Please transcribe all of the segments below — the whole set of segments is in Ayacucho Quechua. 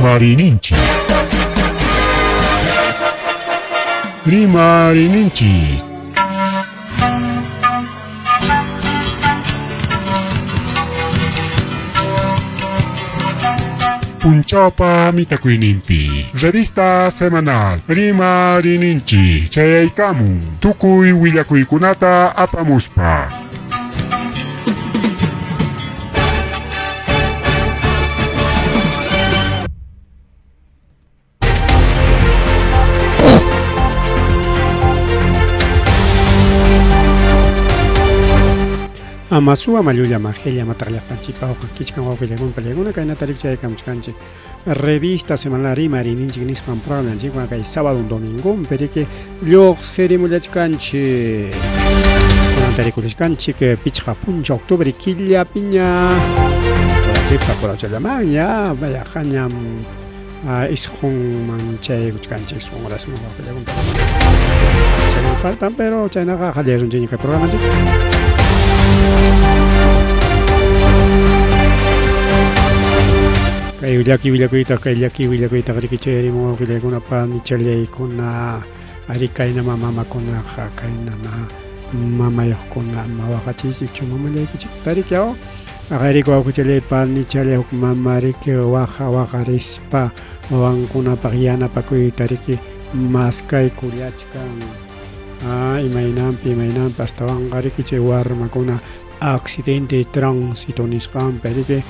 Rimarininchik. Rimarininchik. Punchawpa mitakuyninpi. Revista semanal Rimarininchik chayaykamun tukuy willakuykunata apamuspa. Ama suwa mallulla majella mataqllaqtanchikpa kichkan wawqillakuna pallaykuna kaynata rikchaykamuchkanchik revista semanal rimarininchik nisqan programanchikwan kay sábado domingo periki lluqsirimullachkanchik kunan tarikullachkanchik pichqa puncha octubre killapiña chikqa purachallamanña yaqañam isqunman chaykuchkanchik isqun horasman wawqillakuna chayman faltan pero chaynaqa qallaysunchikña kay programanchik. Kay llaki willakuyta kay llaki willakuyta riki chayarimun wawqillaykuna panichallaykuna ari kaynama mamakunaqa kaynama mamayuqkuna ama waqachiychikchu mamallaykichikta riki aw aqayriku wawqichallay panichallay huk mama riki waqa waqarispa wawankunapaq yanapakuyta riki maskaykullachkan imaynanpi imaynanpi astawanqa riki chay warmakuna accidente de tránsito nisqanpi riki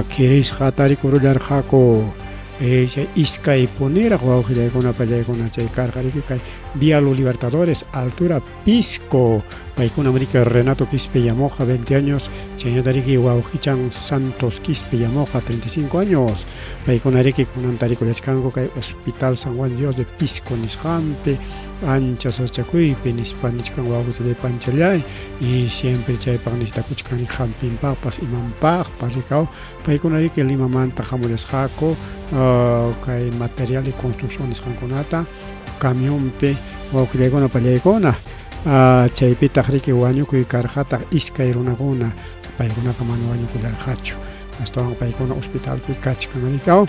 kirisqata rikurullarqaku chay iskay puniraq wawqillaykuna pallaykuna chay karqa riki kay Vía Los Libertadores altura Pisco paykunam riki Renato Quispe Yamoja 20 años chaynata riki wawqichan Santos Quispe Yamoja 35 años paykuna riki kunan tarikullachkanku kay Hospital San Juan Dios de Pisco nisqanpi ancha sasachakuypi nispa nichkan wawqichallay panchallay y siempre chaypaq necesitakuchkan hampinpaqpas imanpaqpas rikaw paykuna riki Limamanta hamullasqaku kay material de construcción nisqankunata camionpi wawqillaykuna pallaykuna chaypitaq riki wañukuy karqataq iskay runakuna paykunaqa mana wañukullarqachu astawan paykuna hospitalpi kachkan rikaw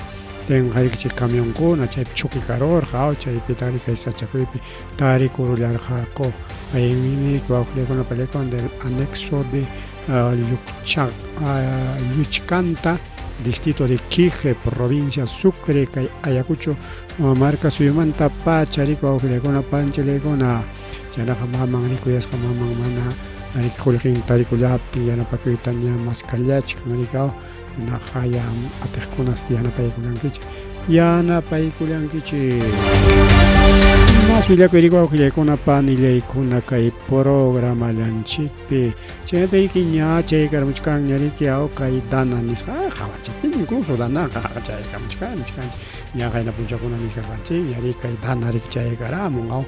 tenqariki chay camionkuna chaypi chuki karurqa chaypitaq kay sachakuypi tarikurullarqaku paymi wawqillaykuna pallaykuna del anexo de Lluchcanta distrito de Quije, provincia Sucre, kay Ayacucho marka suyumanta pacha riki wawqillaykuna panchallaykuna chaynaqa maman rikuyasqa maman mana riki qullqinta rikullaptin yanapakuyta ña maskallachkan rikaw naqaya atiqkunas yanapaykullankichik yanapaykullankichik mas willakuy riki wawqillaykuna panillaykuna kay programallanchikpi chaynata riki ña chaykarmuchkanña riki aw kay dana nisqa qawanchikpiña incluso danaqa chaykamuchkan nichkanchik ña qayna punchawkuna nichkarqanchik ña riki kay dana riki chaykaramun aw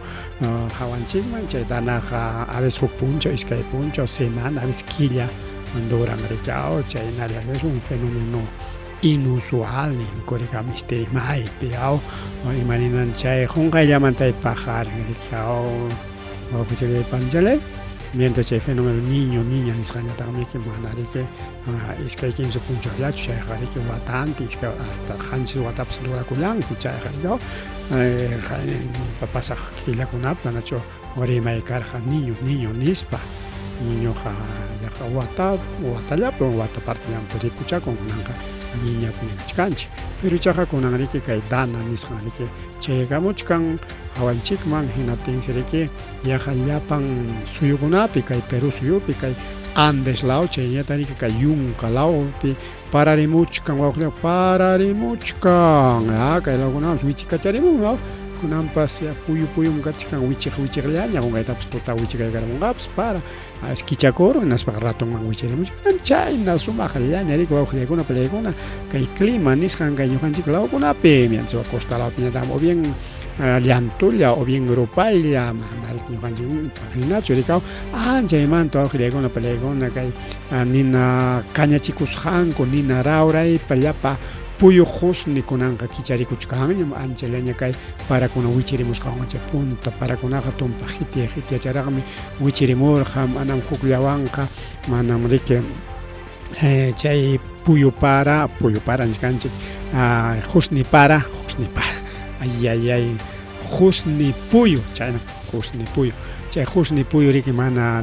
qawanchikman chay danaqa a veces huk punchaw iskay punchaw semana a veces killa. Duran riki chaynalla es un fenómeno inusual ninku riki misterismaypi aw imaninan chay qunqayllamanta paqarin riki wawqichalay panichalay mientras chay fenómeno niño niña nisqañataqmi mana riki 2 3 punchawllachu chayqa riki watantin iskay hasta 7 watapas durakullansi chayqa riki pasaq killakunapi manachu rimay karqa niño niño nispa niñoqa yaqa wata watallapi wata partellanpi rikuchakun kunanqa niñapi kachkanchik pero ichaqa kunan riki kay dana nisqan riki chayakamuchkan hawanchikman hinaptinsi riki yaqa llapan suyukunapi kay Perú suyupi kay Andes law chayñata riki kay Yunka lawpi pararimuchkan wawqilla pararimuchkan kay lawkunapas wichikacharimun kunanpas puyu puyum kachkan wichiq wichiqllaña qunqaytapas tuta wichikaykaramunqapas para kichakurun hinaspaqa ratonman wicharimuchkan chayna sumaqllaña riki wawqillaykuna palaykuna kay clima nisqan kay ñuqanchik lawkunapi mientras costa lawpiñataq o bien llantulla o bien rupaylla mana ñuqanchik hinachu riki anchaymanta wawqillaykuna palaykuna kay nina kañachikusqanku nina rawraypa llapa puyu qusni kunanqa kicharikuchkanñam anchallaña kay parakuna wichirimusqanwan chay punta parakunaqa tumpa jitia jitiacharaqmi wichirimurqa manam hukllawanqa manam riki chay puyu para nichkanchik qusni para ayayay qusni puyu chayna qusni puyu chay qusni puyu riki mana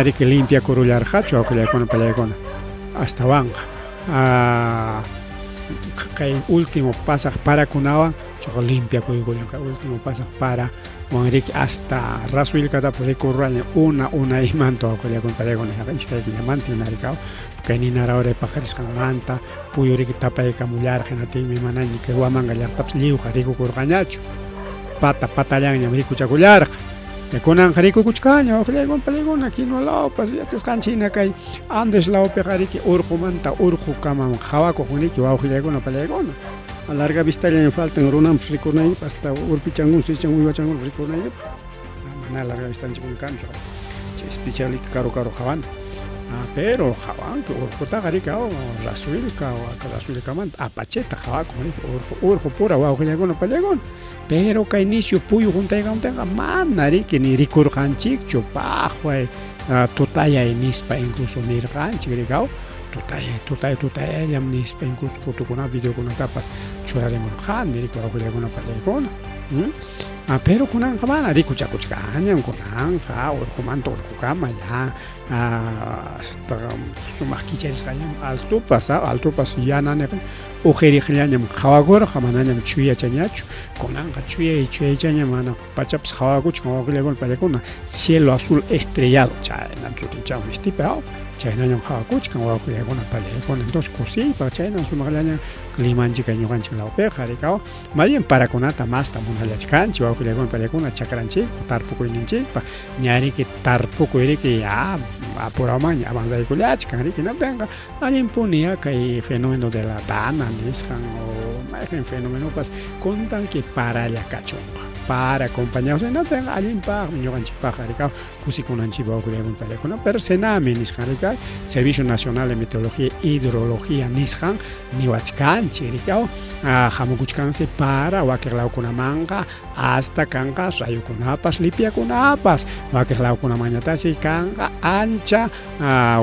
riki limpiakurullarqachu wawqillaykuna pallaykuna astawanqa kay último pasaq parakunawan chaqa limpiakuykullan kay último pasaq para wan riki hasta rasuillkatapas rikururaña una unaymanta wawqillaykuna pallaykuna yaqa iskay killamanta hina riki kay nina rawray paqarisqanmanta puyu riki tapaykamullarqa hinaptinmi manaña kay Huamanga llaqtapas lliwqa rikukurqañachu pata patallanñam rikuchakullarqa kunanqa rikukuchkaña wawqillaykuna palaykuna quinua lawpas yachasqanchik hina kay Andes lawpiqa riki urqumanta urqukamam qhawakuq riki wawqillaykuna palaykuna larga vistallaña faltan runanpas rikunaykipaq hasta urpichankuna sichan uywachankuna rikunaykipaq mana larga vistanchikkuna kanchu chay especialita karu karu qhawana pero qhawanki urqutaqa riki rasuilka rasuilkamanta apacheta qhawakun riki urqu urqu pura wawqillaykuna palaykuna pero kay nisyu puyu huntaykamuptinqa mana riki ni rikurqanchikchu paqway tutayay nispa incluso nirqanchik riki tutayay tutay tutayayllam nispa incluso fotokunata videokunatapas churarimurqani riki wawqillaykuna palaykuna pero kunanqa mana rikuchakuchkañam kunanqa urqumanta urqukama ya hasta sumaq kicharisqañam altopas altopas yananiq uqiriqllañam qhawakurqa manañam chuyachañachu kunanqa chuyay chuyaychaña mana pachapas qhawakuchkan wawqillaykuna palaykuna cielo azul estrellado chaynam sutinchawan mistipi chaynañam qhawakuchkan wawqillaykuna palaykuna entonces kusiypaq chaynam sumaqllaña climanchik kay ñuqanchik lawpiqa riki más bien parakunata masta munallachkanchik wawqillaykuna palaykuna chakranchikpa tarpukuyninchikpa ña riki tarpukuy riki ya apurawmanña avanzaykullachkan riki hinaptinqa allinpuni ya kay fenómeno de la dana nisqan o mayqin fenomenopas kuntanki paralla kachunqa para acompañados hinaptinqa allinpaqmi ñuqanchikpaqqa riki kusikunanchikpaq wawqillaykuna palaykuna pero Senami nisqan riki Servicio Nacional de Meteorología e Hidrología nisqan niwachkanchik riki hamukuchkansi para wakiq lawkunamanqa hasta kanqa rayukunapas lipiakunapas wakiq lawkunamanñataqsi kanqa ancha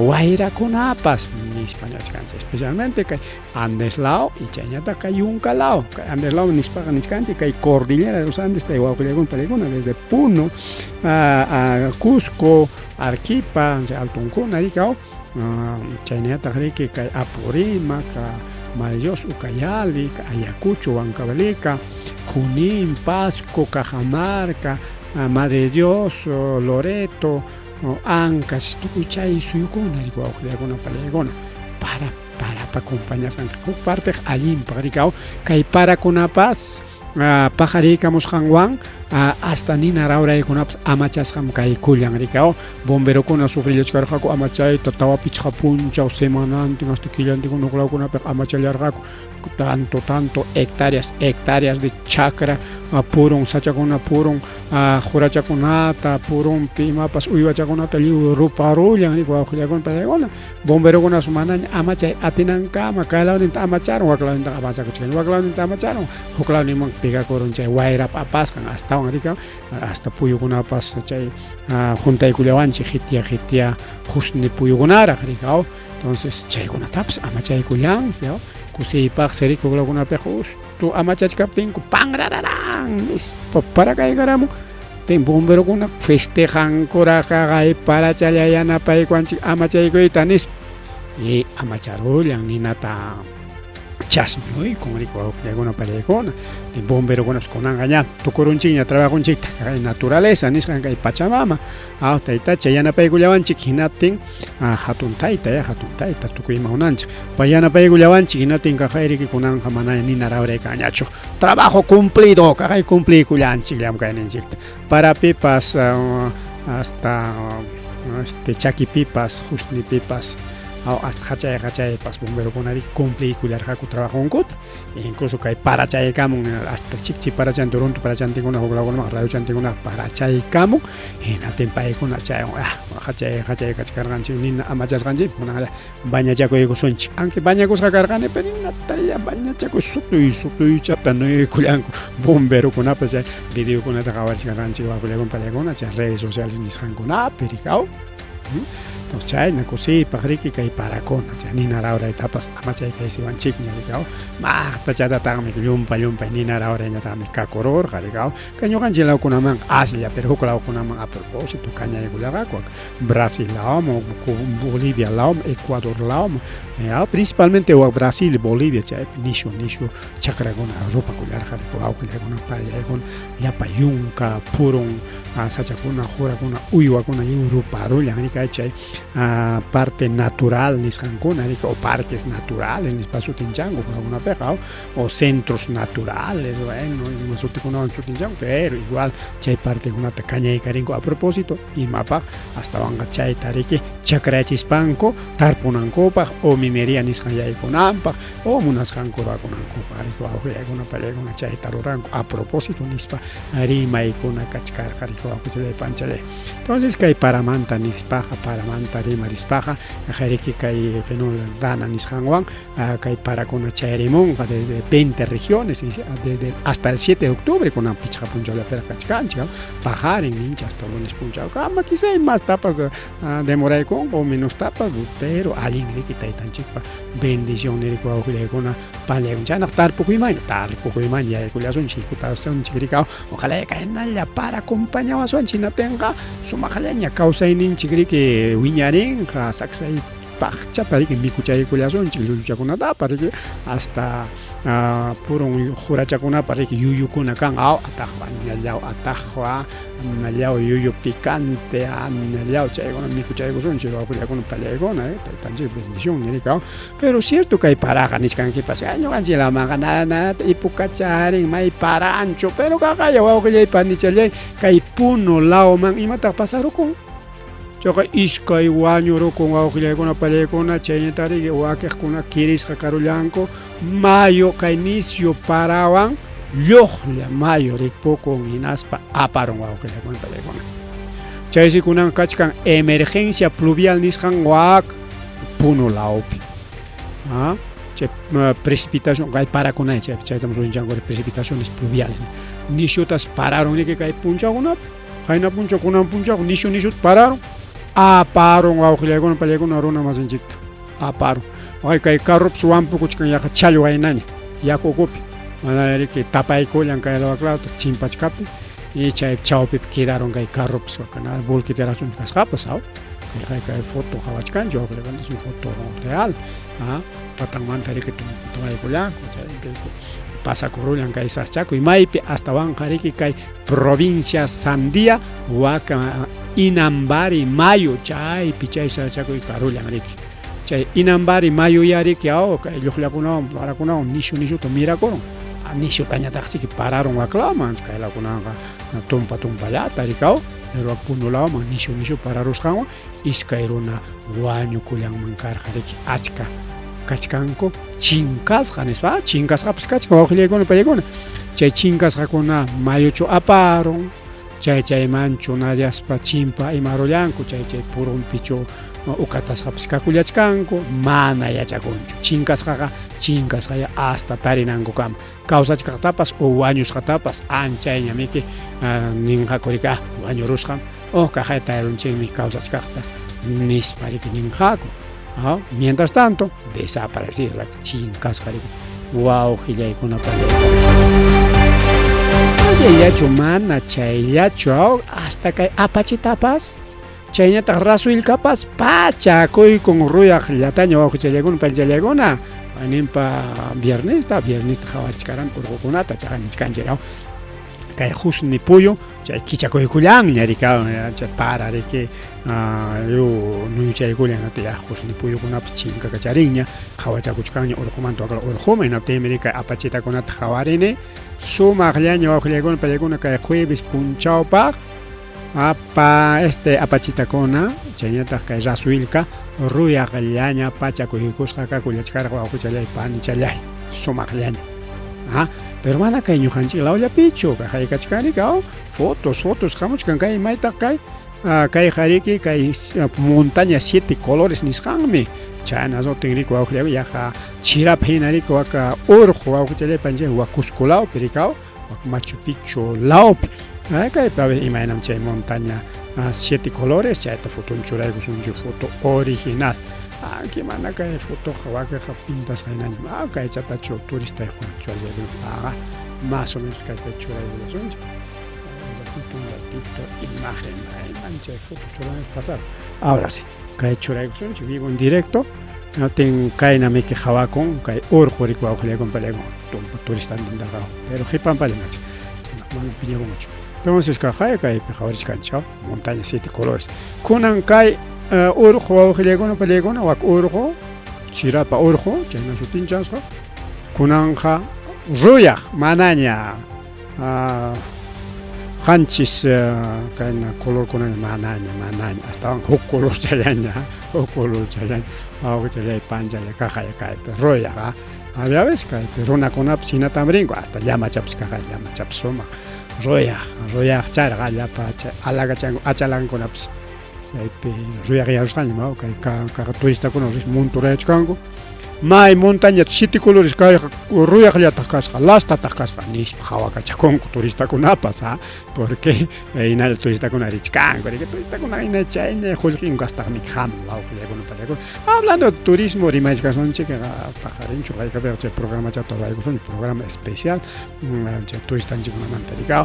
wayrakunapas nispa niwachkanchik especialmente kay Andes law y chayñataq kay Yunka law kay Andes law nispaqa nichkanchik kay Cordillera de los Andes tay wawqillaykuna palaykuna desde Puno a Cusco Arequipa chay altunkuna riki chaynallataq riki kay Apurímac Madre Dios Ucayali Ayacucho Huancavelica Junín Pasco Cajamarca Madre de Dios Loreto Ancash tukuy chay suyukuna riki wawqillaykuna palaykuna para parapa acompañasqanqa huk parteq allinpaq riki kay parakunapas paqariykamusqanwan Hasta nina rawraykunapas amachasqam kaykullan riki aw bomberokuna sufrillachkarqaku amachayta 4-5 punchaw semanantin hasta killantin huklawkunapiqa amachallarqaku tanto tanto hectáreas hectáreas de chakra purun sachakuna purun qurachakunata purunpi imapas uywachakunata lliw ruparullan riki wawqillakuna paykuna bomberokunas manaña amachay atinankama kay lawninta amacharun wak lawninta avanzakuchkan wak lawninta amacharun huk lawninman pegakurun chay wayrap apasqan astawan riki hasta puyukunapas chay juntaykullawanchik qitya qitya husni puyukunaraq riki aw entonces chaykunatapas amachaykullansi aw kusiypaqsi riki huk lawkunapiqa justo amachachkaptinku panrararán nispa parakaykaramon tin bomberokuna festejankuraq kay parachalla yanapaykuwanchik amachaykuyta nispa y amacharullan ninata chasñuykun riki wawqillaykuna pallaykuna bomberokunapas kunanqa ña tukurunchikña trabajonchikta kay naturaleza nisqan kay pachamama aw taytacha yanapaykullawanchik hinaptin hatun tayta ya hatun tayta tukuy ima unanchik pay yanapaykullawanchik hinaptin kaqay riki kunanqa mana nina rawray kanñachu trabajo cumplido kaqay cumpliykullanchik llamkayninchikta parapipas hasta este chakipipas husnipipas hasta qachay qachaypas bomberokuna riki cumpliykullarqaku trabajonkuta incluso kay parachaykamun hasta chikchi parachanti runtu parachantikuna huk lawkunaman rayuchantikuna parachaykamun hinaptin paykuna chaywan qachay qachay kachkarqanchik nina amachasqanchik kunanqa bañachakuykusunchik aunque bañakusqa karqani pero ninataya bañachakuy sutuy sutuychata nuykullanku bomberokunapas chay videokunata qawarichkarqanchik wawqillakuna pallaykuna chay redes sociales nisqankunapi riki aw entonces chayna kusiypaq riki kay parakuna chay nina rawraytapas amachaykaisiwanchikña riki aw maqta chatataqmi llumpa llumpay nina rawrayñataqmi kakururqa riki aw kay ñuqanchik lawkunamanqa aslla pero huk lawkunaman a propósito kañaykullarqaku Brasil lawman Bolivia lawman Ecuador lawman principalmente Brasil Bolivia chaypi nishu nishu chakrakuna rupakullarqa riki wawqillaykuna pallaykuna llapa yunka purun sachakuna qurakuna uywakuna lliw ruparullan riki chay parte natural nisqankuna riki o parques naturales nispa sutinchanku kunapiqa o centros naturales bueno ima sutikunawan sutinchanku pero igual chay partekunata kañaykarinku a propósito imapaq astawanqa chayta riki chakrachispanku tarpunankupaq o minería nisqan yaykunanpaq o munasqanku rurakunankupaq riki wawqillaykuna pallaykuna chayta ruranku a propósito nispa rimaykuna kachkarqa riki wawqichalay panchalay entonces kay paramanta nispaqa paramanta rimarispaqa riki kay fenómeno dana nisqanwan kay parakuna chayarimunqa desde 20 regiones desde hasta el 7 de octubre kunan pichqa punchawllapiraq kachkanchik paqarin ninchik hasta lunes punchawkama quizá más tapas demoraykunqa o menos tapas pero allin riki taytanchikpa bendición niriki wawqillaykuna pallaykuna chaynaq tarpukuymanña tarpukuymanña yaykullasunchik hikutasunchik riki ojalá kaynalla para acompañawasunchik hinaptinqa sumaqllaña kawsayninchik riki wiñarinqa saksay paqchata riki mikuchaykullasunchik llulluchakunatapas riki hasta purun qurachakunapas riki yuyukuna kan aw ataqwa ñallaw ataqwa nallaw yuyu picante nallaw chaykuna mikuchaykusunchik wawqillakuna pallaykuna taytanchik bendición niriki aw pero cierto kay paraqa nichkankipas ñuqanchik lawmanqa nada nada ipukacharin may paranchu pero kaqaya wawqillay panichallay kay Puno lawman imataq pasarukun chayqa iskay wañurukun wawqillaykuna pallaykuna chayñata riki wakiqkuna kirisqa karullanku mayu kay nisyu parawan lluqlla mayu rikpukun hinaspa aparun wawqillaykuna pallaykuna chaysi kunan kachkan emergencia pluvial nisqan wak Puno lawpi chay precipitación kay parakuna chay chaytam sutinchanku precipitaciones pluviales nisyutas pararun riki kay punchawkunapi qayna punchaw kunan punchaw nisyu nisyuta pararun aparun wawqillaykuna pallaykuna runa masinchikta aparun ay kay carropas wampukuchkan yaqa challwa hinaña yaku ukupi mana riki tapaykullan kay law waklawta chimpachkaptin y chay chawpipi quedaron kay carropas volqueterachun kasqapas aw kay kay foto qawachkanchik wawqillaykuna es un foto real patanmanta riki tomaykullanku chay pasakurullan kay saschakuy maypi astawanqa riki kay provincia Sandia waka Inambari mayu chaypi chay saschakuy karullan riki chay Inambari mayu ya riki aw kay lluqllakunawan parakunawan nishu nishuta mirakurun. Nishutañataqchiki pararun waklaman, kay lawkunaqa tumpa tumpallata rikaw, pero wak Puno lawman nishu nishu pararusqanwan iskay runa wañukullanman karqa riki, achka kachkanku chinkasqa nispa, chinkasqapas kachkan wawqillaykuna paykuna, chay chinkasqakuna mayuchu aparun, chay chaymanchu nallaspa chimpa imarullanku, chay chay purunpichu ukatasqapas kakullachkanku, mana yachakunchu, chinkasqaqa chinkasqaya hasta tarinankukama, kawsachkaqtapas o wañusqatapas anchayñamiki ninqaku riki, ah wañurusqam o kaqay tarirunchikmi kawsachkaqta nispa riki ninqaku. Mientras tanto, desaparecido, chinkasqa riki wawqillaykuna pallaykuna. Chayllachu mana chayllachu, hasta kay apachitapas chaynataq rasuillkapas pachakuykun ruyaq llataña wawqichallaykuna pallallaykuna. Ninpa viernesta, viernesta qhawarichkaran urqukunata chaqa nichkanchik kay husni puyu chay kichakuykullanña rika chay para riki yu nuyuchaykullan ya husni puyukunapas chinkakacharinña qhawachakuchkanña urqumanta wakla urquman hinaptinmi riki kay apachitakunata qhawarini sumaqllaña wawqillaykuna pallaykuna kay jueves punchawpaq apa este apachitakuna chaynataq kay rasuillka ruyaqllaña pachakuykusqa kakullachkarqa wawqichallay panichallay sumaqllaña. Pero mana kay ñuqanchik lawllapichu kaqaykachkani kaw fotos fotos hamuchkan kay maytaq kay kay qariki kay montaña siete colores nisqanmi chayna sutin riki wawqillay yaqa chirap hina riki waka urqu wawqichallay panchay wak Cusco lawpi rikaw wak Machu Picchu lawpi kaypi a ver imaynam chay montaña siete colores chayta foton churaykusunchik foto original aquí mana kay fotoqa wakiqa pintasqa hinañam kay chatachu turistayuqkuna churaykunaqa más o menos kayta churaykullasunchik un ratito un ratito imagen ayman chay foto churanapaq pasar ahora sí kay churaykusunchik vivo en directo natin kaynamiki qhawakun kay urqu riku wawqillaykun pallaykun tumpa turistantintaqa pero qhipan pallamachi mana piñakunchu entonces kaqay kaypi qhawarichkanchik montaña siete colores kunan kay urqu wawqillaykuna pallaykuna wak urqu chirapa urqu chayna sutinchasqa kunanqa ruyaq manaña qanchis kayna colorkunaña manaña manaña astawan huk colorchallaña huk colorchallaña wawqichallay panchalla kaqay kaypi ruyaq ya ves kaypi runakunapas hinatam rinku hasta llamachapas kaqay llamachapas sumaq ruyaq ruyaqcharqa llapa chay alagachanku achalankunapas kaypi ruyaqyarusqaña kay kaqa turistakuna munturayachkanku may montaña siete colores kayqa ruyaqllataq kasqa lastataq kasqa nispa qhawakachakunku turistakunapas porque hinalla turistakuna richkanku riki turistakuna hina chayña qullqinku hastaqmi hamun wawqillaykuna pallaykuna hablando de turismo rimachkasunchik paqarinchu haykapiqa chay programachata ruraykusunchik programa especial chay turistanchikkunamanta rikaw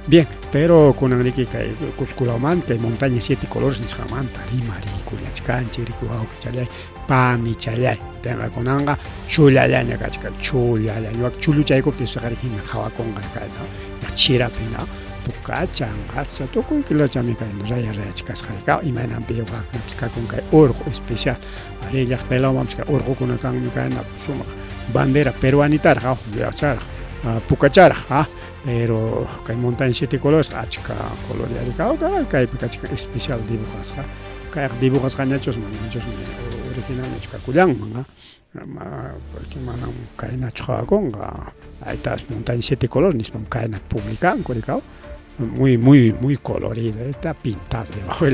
bien pero kunan riki kay Cusco lawmanta kay montaña siete colores nisqanmanta rimariykullachkanchik riki wawqichallay panichallay tenqa kunanqa chullallaña kachkan chullallaña wak chulluchaykuptin suqari hina qhawakunqa kayna chirapi hina pukacha anqascha tukuy kilochami kayna raya rayachikasqa rikaw imaynanpi waqnapis kakun kay urqu especial ari llaqtaylawmanpis kay urqukuna kanmi kayna sumaq bandera peruanitaraq yuyaqcharaq pukacharaq pero kay montaña siete colores achka color yarikaw kaypi kachkan especial dibujasqa kayqa dibujasqañachus manachus originalñachu kakullanman porque manam kaynachu qhawakunqa ahí montaña siete colores nispam kayna publicanku rikaw muy muy muy colorido está pintado debajo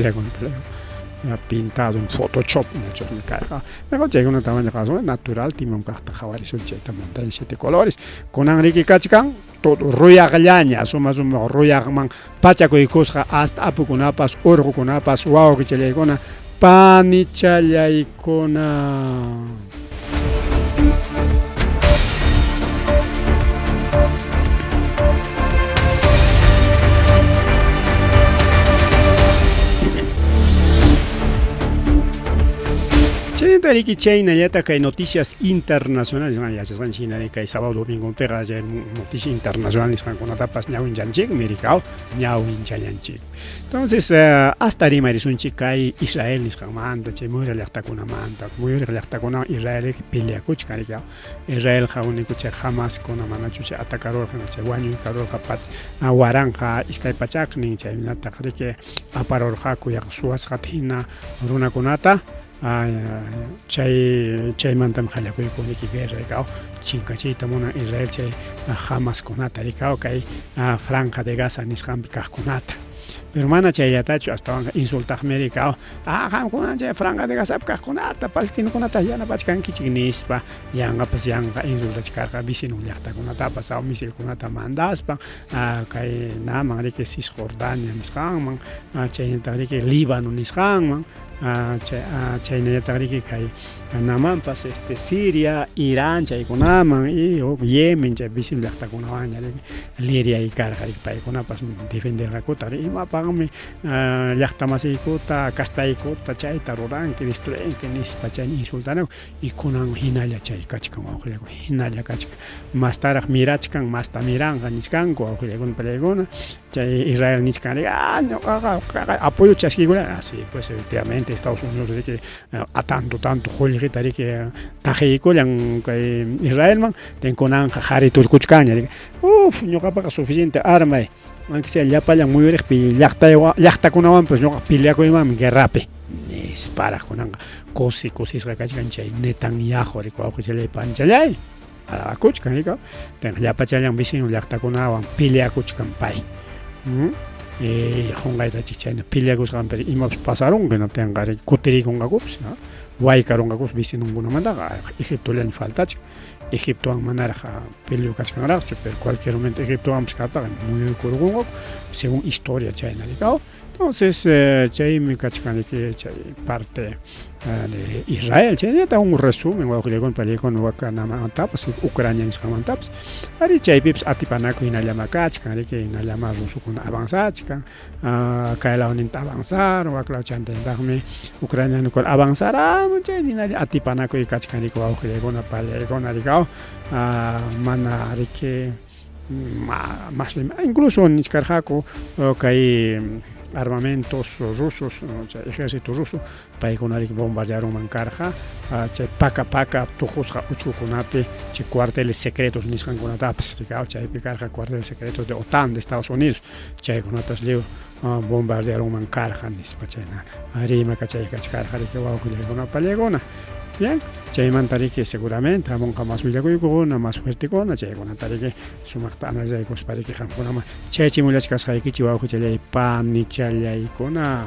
pintado en Photoshop ñachusmi kayqa mejor chaykuna tamaño qasun natural timam kaqta qhawarisun chayta montaña siete colores kunan riki kachkan todo ruyaqllaña suma sumaq ruyaqman pachakuykusqa hasta apukunapas urqukunapas wawqichallaykuna panichallaykuna. Chaynallataq chaynallataq kay noticias internacionales yachasqanchik hina kay sábado domingopiqa chay noticia internacional nisqankunatapas ñawinchanchikmi rikaw ñawinchallanchikmi. Entonces hasta rimarisunchik kay Israel nisqanmanta chay muyuriq llaqtakunamanta muyuriq llaqtakunawan Israel peleakuchkan rikaw Israelqa uniku chay Hamaskuna manachu chay atacarurqa chay wañuykarurqa 1200nin chaynataq riki aparurqaku yaqa suwasqata hina runakunata chay chaymantam qallakuyku riki guerra rikaw chinkachiyta munan Israel chay Hamaskunata rikaw kay Franja de Gaza nisqanpi kaqkunata. Pero mana chayllatachu astawanqa insultaqmi rikaw qamkuna chay Franja de Gazapi kaqkunata palestinokunata yanapachkankichik nispa yanqapas yanqa insultachkarqa vecinon llaqtakunatapas aw misilkunata mandaspa kay naman riki Cisjordania nisqanman chaynataq riki Líbano nisqanman chaynallataq riki kay namanpas este Siria, Irán chaykunaman y Yemen chay vecino llaqtakunawanña riki liryaykarqa riki paykunapas defenderqakutaq imapaqmi llaqtamasiykuta castaykuta chayta ruranki destruyenki nispa chay insultanaku y kunan hinalla chay kachkan wawqillakuna hinalla kachkan mastaraq mirachkan masta miranqa nichkanku wawqillakuna pallaykuna chay Israel nichkan ñuqaqa apoyo chaskiykuna sí pues efectivamente Estados Unidos riki a tanto tanto qullqita riki taqiykullan kay Israelman kunanqa qari tullkuchkanña riki uf ñuqapaqa suficiente armay aunque sea llapallan muyuriqpi llaqtakunawanpas ñuqa peleakuymanmi guerrapi nisparaq kunanqa kusi kusisqa kachkan chay Netanyahu riki wawqichalay panchalay alabakuchkan riki llapachallan vecino llaqtakunawan peleakuchkan pay qunqaytachik chayna peleakusqanpi imapas pasarunqa hinaptinqa kutirikunqakupas waykarunqakupas vecinonkunamantaqa Egiptollaña faltachkan Egiptowan manaraq peleo kachkanraqchu pero cualquier momento Egiptowanpas kapaqa muyuykurqunqaku según historia chayna rikaw entonces chaymi kachkan riki chay parte de Israel chaynallataq un resumen wawqillaykuna pallaykuna wakanamantapas Ucrania nisqanmantapas ari chaypipas atipanakuy hinallama kachkan riki hinallama rusukuna avanzachkan kay lawninta avanzar wak law chantaytaqmi ucranianokuna avanzaramun chay hinalla atipanakuy kachkan riki wawqillaykuna pallaykuna rikaw mana riki mas incluso nichkarqaku kay armamentos rusos chay ejército ruso paykuna riki bombardearunman karqa chay paka paka tuqusqa uchkukunapi chay cuarteles secretos nisqankunatapas rikaw chaypi karqa cuarteles secretos de OTAN de Estados Unidos chaykunatas lliw bombardearunman karqa nispa chayna rimaka chay kachkarqa riki wawqillaykuna pallaykuna. Bien, chaymanta riki seguramente hamunqa mas willakuykuna mas fuertekuna chaykunata riki sumaqta analizaykuspa riki qamkunaman chayachimullachkasqaykichik wawqichallay panichallaykuna.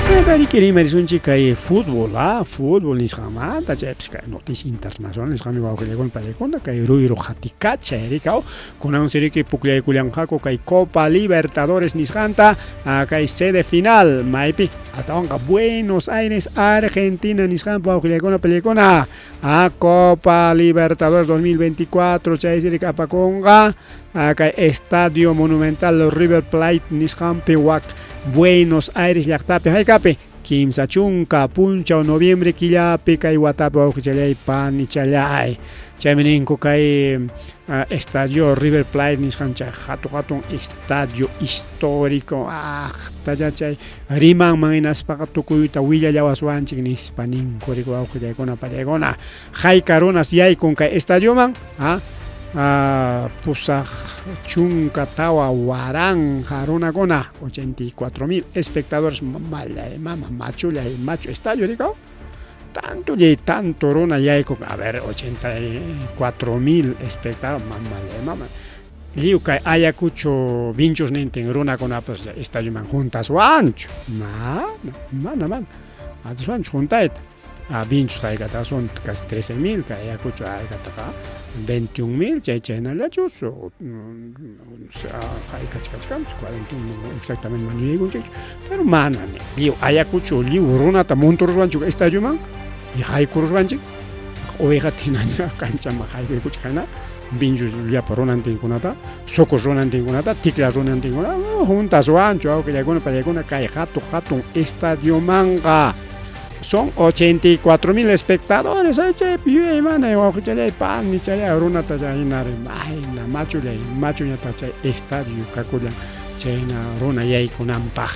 Chaymanta riki rimarisunchik kay fútbol fútbol nisqanmanta chaypis kay noticia internacional nisqanmi wawqillaykuna pallaykuna kay ruyru qatikachay rikaw kunansi riki pukllaykullanqaku kay Copa Libertadores nisqanta kay sede final maypi astawanqa Buenos Aires Argentina nisqanpi wawqillaykuna pallaykuna Copa Libertadores 2024 chaysi riki apakunqa kay Estadio Monumental River Plate nisqanpi wak Buenos Aires llaqtapi haykapi 30 punchaw noviembre killapi kay watapi wawqichallay panichallay chaymi ninku kay Estadio River Plate nisqan chay hatun hatun estadio histórico aqtalla chay rimanman hinaspaqa tukuyta willallawaswanchik nispa ninku riki wawqillaykuna pallaykuna hayka runas yaykun kay estadioman 84,000 runakuna 84,000 espectadores mallay mama machullay machu estadio rikaw tanto y tanto runa yaykun a ver 84,000 espectadores mamallay mama lliw kay Ayacucho vinchusnintin runakunapas estadioman juntaswanchu mana mana mana atiswanchu juntayta vinchus haykataqa son casi 13,000 kay Ayacucho haykataqa 21,000 chay chaynallachus haykachkachkanpas 41 exactamente mana yuyaykunchikchu pero mana lliw Ayacucho lliw runata monturuswanchu estadioman y haykuruswanchik ovejata hinaña kanchaman haykuykuchik hina vinchus llapa runantinkunata Socos runantinkunata Ticla runantinkunata juntaswanchu awqillaykuna pallaykuna kay hatun hatun estadiomanqa. Son 84 mil espectadores, ay chaypi yuyaymanay wawqichalláy panichalláy runata chayna mayna machullay machuñataq chay estadio kakullan chayna runa yaykunanpaq.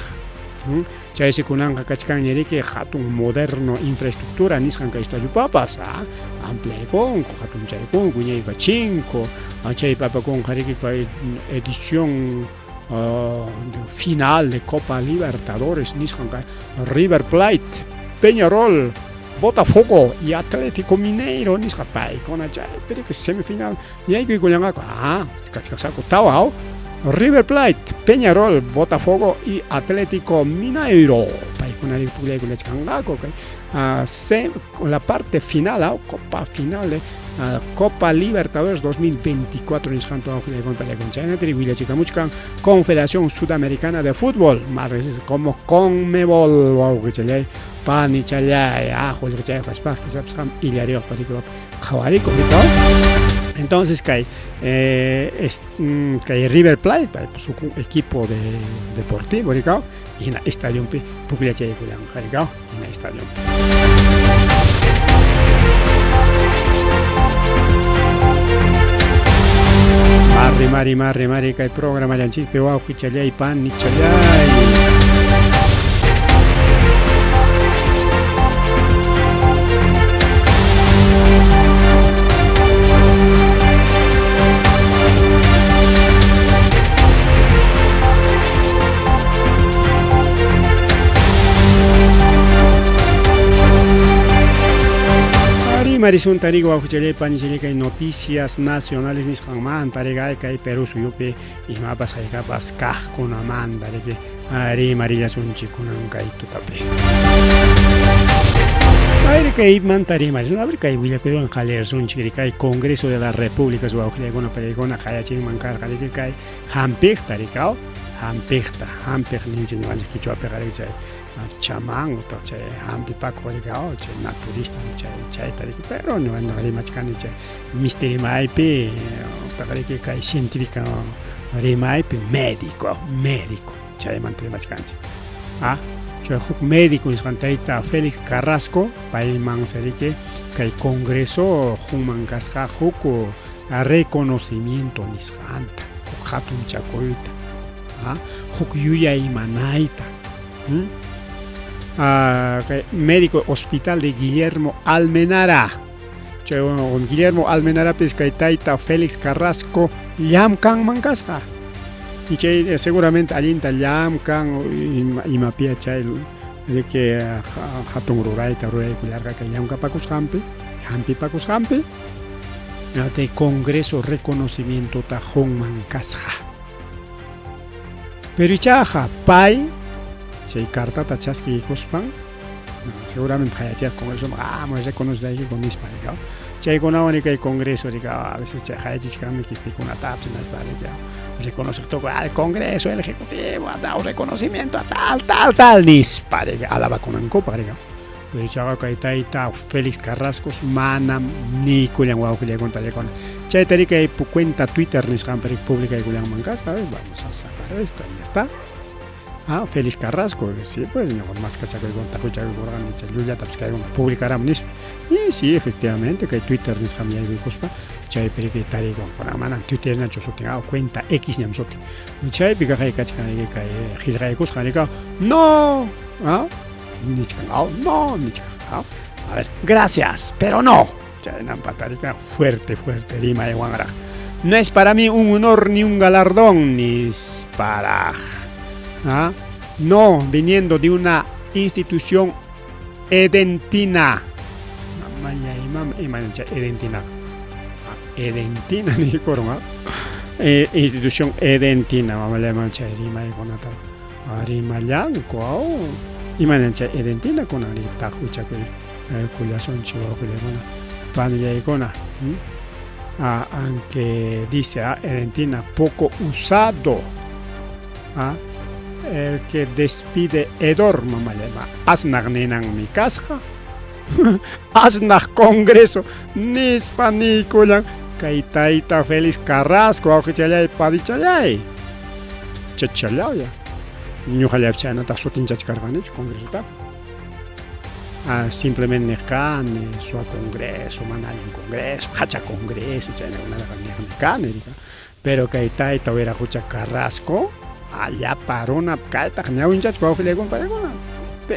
Chaysi kunanqa kachkanña riki hatun moderno infraestructura nisqan kay estadiopapas, ampliaykunku, hatunchaykunku, wiñaykachinku, chaypi apakunqa riki kay edición final de Copa Libertadores nisqan kay River Plate, Peñarol, Botafogo y Atlético Mineiro nisqa paykuna chaypi riki semifinal yaykuykullanqaku, kachkasqaku tawa, River Plate, Peñarol, Botafogo y Atlético Mineiro paykuna riki pukllaykullachkanqaku kay la parte final, Copa final de Copa Libertadores 2024 nisqanta chaynata willachikamuchkan Confederación Sudamericana de Fútbol, más como Conmebol, wawqichalláy, panichalláy, qullqichay kaspa quizás illariyuqpa qhawarikuq. Entonces kay kay River Plate su equipo de deportivo rikaw hina estadionpi pukllachaykullanqa rikaw hina estadionpi. Mari mari mari mari kay programallanchikpi wawqichalláy panichalláy. Marisun tarigo wawqichalláy panichalláy kay noticias nacionales nisqanmanta rikay kay Perú suyupi imapas haykapas kaqkunamanta riki rimarillasunchik kunan kay tutapi. Ayri kay manta rimarisun, a ver kay willakuywan qallarsunchik rikay Congreso de la República wawqillaykuna paykuna qayachinman karqa riki kay hampiqta rikaw hampiqta hampiq ninchik ñuqanchik qichwapiqa riki chay chamán utaq chay hampipakuq rikaw chay naturista chay chayta riki, pero ñuqanchik rimachkani chay misti rimaypi utaq riki kay científica rimaypi médico, médico chaymanta rimachkanchik. Chay huk médico nisqan tayta Félix Carrasco payman riki kay Congreso hunman kasqa huk reconocimiento nisqanta, huk hatunchakuyta, huk yuyaymanayta. Kay médico hospital de Guillermo Almenara. Chay Guillermo Almenarapis kay tayta Félix Carrasco llamkanman kasqa. Y chay seguramente allinta llamkan imapia chay riki hatun rurayta ruraykullarqa kay llamkapakusqanpi, hampipakusqanpi. De Congreso reconocimientota hunman kasqa. Pero ichaqa pay chay cartata chaskiykuspan seguramente qayachiyaq Congreso reconoce nispa rikaw. Chaykunawan kay Congreso rikaw a veces chay qayachichkanmi pikunatapis nispa rikaw reconoce todo al Congreso, el Ejecutivo ha dado reconocimiento a tal, tal, tal nispa rikaw alabakunankupaq rikaw. Pero ichaqa kay tayta Félix Carrasco manam nikullan wawqillaykuna paykuna. Chayta rikay cuenta Twitter nisqanpi publicaykullanman kasqa, vamos a sacar esto y ya está. Félix Carrasco, sí, pues más cachakuykuna tapuchakuykurqani chay llullatapas kaykuna publicaram nispa. Y sí, efectivamente, kay Twitter nisqan yaykuykuspa chaypi riki tarikun kunan manam Twitterñachu sutin, cuenta X ñam sutin. Chaypi kaqay kachkan kay qillqaykusqan rikaw no, nichkan, no, nichkan, a ver, gracias, pero no. Chaynampa tarika fuerte, fuerte rimaywanraq. No es para mí un honor ni un galardón, nisparaq. No, viniendo de una institución edentina. Edentina. Edentina nikurun, institución edentina, mamallaman chay rimaykunata rimallanku, imanan chay edentina kunan taquchakuy kullasunchik wawqillaykuna panillaykuna. Aunque dice edentina poco usado, el que despide hedor, mamallama asnaq ninanmi kasqa. Asnaq Congreso nispa niykullan kay tayta Félix Carrasco wawqichallay panichallay chachalaya ñuqallaypas chaynataq sutinchachkarqanichu Congresota. Simplemente niq kani, suwa congreso, mana allin congreso, hacha congreso, chaynakunataqa niqmi kani, pero kay tayta Wiraqucha Carrasco, llapa runa kaytaq ñawinchachka wawqillaykuna paykuna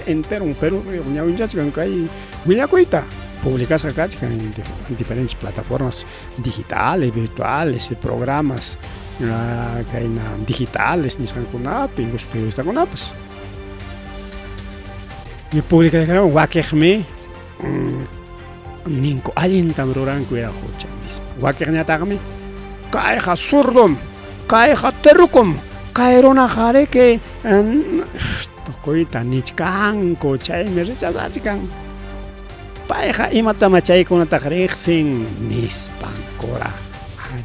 entero Perú ñawinchachkan kay willakuyta publicasqa kachkan en diferentes plataformas digitales, virtuales, programas kayna digitales nisqankunapi, incluso periodistakunapas. Y publicación wakiqmi ninku allintam ruranku Wiraqucha nispa. Wakiqñataqmi kayqa zurdom, kayqa terrukum, kay runaqa riki tukuyta nichkanku, chaymi rechazachkan. Payqa imatama chaykunataqa riqsin nispankuraq.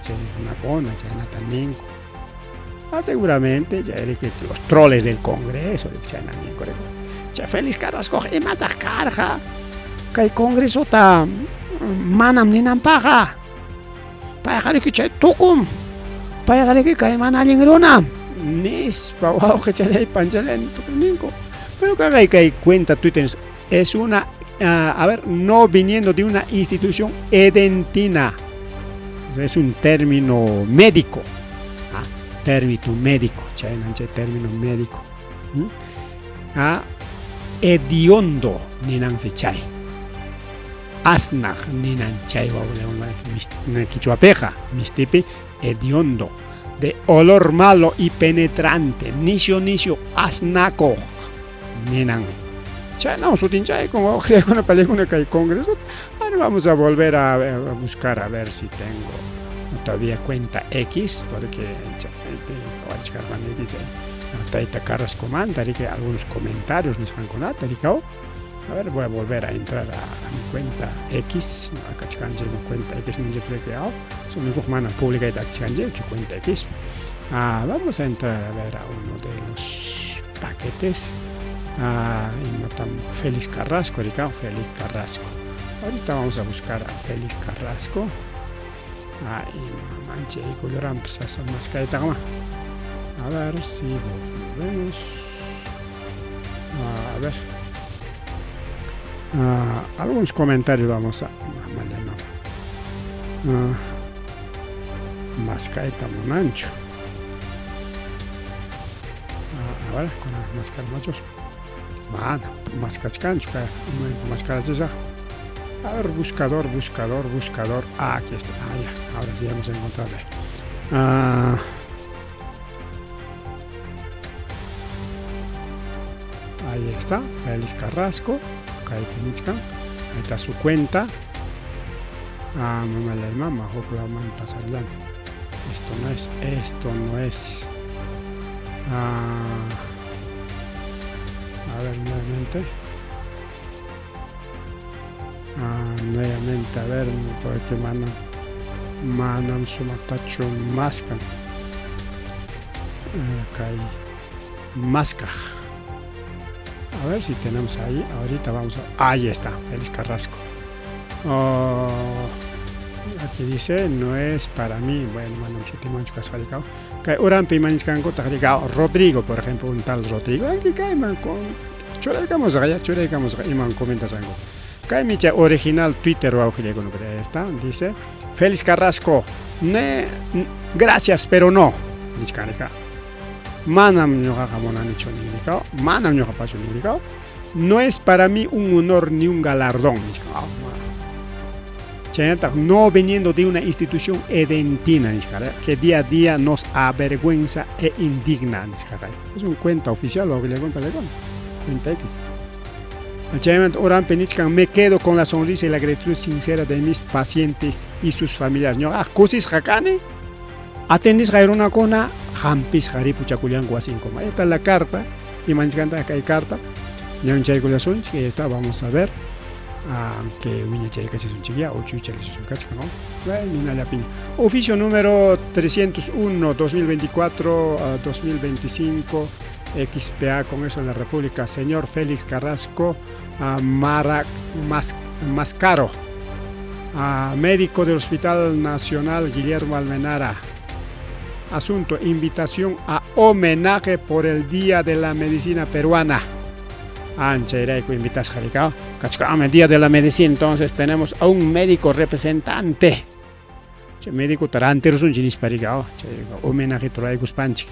Chay runakuna chaynata ninku. Seguramente chay riki los troles del Congreso chayna ninku. Chay Félix Carrasco imataq karqa kay Congresota manam ninanpaqqa. Payqa riki chay tukum. Payqa riki kay mana allin runam nispa wawqichalay panchalay ninku. Pero kay kay cuenta Twitter es una, a ver, no viniendo de una institución edentina. Es un término médico. Término médico, chay término médico. Hediondo ninansi chay. Asnaq ninan chay quichuapeqa, mistipi hediondo. De olor malo y penetrante, nisio nisio asnaco ninan. Chayna sutinchayku wawqillaykuna pallaykuna kay congreso. Bueno, vamos a volver a buscar a ver si tengo todavía cuenta X, porque tayta Carrascomanta riki algunos comentarios nisqankunata rikaw. A ver, voy a volver a entrar a mi cuenta X. Akachkanchik mi cuenta X ninchik mana publicayta atichkanchikchu cuenta X. Vamos a entrar a ver a uno de los paquetes. Imatam Félix Carrasco, rikaw, Félix Carrasco. Ahorita vamos a buscar a Félix Carrasco. Ima manchay kulluranpas asa maskaytaqma. A ver si volvemos. A ver. Algunos comentarios vamos a maskayta munanchu. A ver, con maskar machos. Mana, maskachkanchu kay maskarachisaq. A ver, buscador, buscador, buscador. Aquí está. Ya, ahora sí vamos a encontrarle. Ahí está, Félix Carrasco. Ahí está su cuenta. Mamá la mama, Esto no es, esto no es. A ver, nuevamente. Nuevamente, a ver, porque manam, manam sumaqtachu maskan. Kay maskaq. A ver si tenemos ahí. Ahorita vamos a... Ahí está, Félix Carrasco. Oh, aquí dice, no es para mí. Bueno, manam sutimanchu kasqarikao. Kay uranpi manichkankutaq rikao Rodrigo, por ejemplo, un tal Rodrigo. Aquí kayman con churaykamusqa, ya churaykamusqa iman comentasqanku. Kaymi chay original Twitter wawqillaykuna, pero ahí está, dice Félix Carrasco, ne, gracias, pero no. Nichkanrika. Manam ñuqaqa munanichu ninrikao, manam ñuqapachu ninrikao. No es para mí un honor ni un galardón. Chaynataq, no viniendo de una institución edentina, que día a día nos avergüenza e indigna. Es un cuenta oficial, o que le cuenta, cuenta X. Me quedo con la sonrisa y la gratitud sincera de mis pacientes y sus familias. Ñuqa kusisqa kani, atendisqa runakuna, hampisqa ripuchakullanku wasinkuma. Ahí está la carta, y manchkanta kay carta. Ñawinchaykullasunchik, ahí está, vamos a ver. Que wiñachaykachisunchik ya, uchuchalisunchik, ¿no? Bueno, Oficio número 301, 2024, 2025, XPA, Congreso de la República, señor Félix Carrasco Mascaro, médico del Hospital Nacional Guillermo Almenara. Asunto, invitación a homenaje por el Día de la Medicina Peruana. Anchayrayku invitasqa rika. Kachkanmi Día de la Medicina, entonces tenemos a un médico representante. Chay médico rantirusunchik nispa rika, chay homenaje ruraykuspanchik.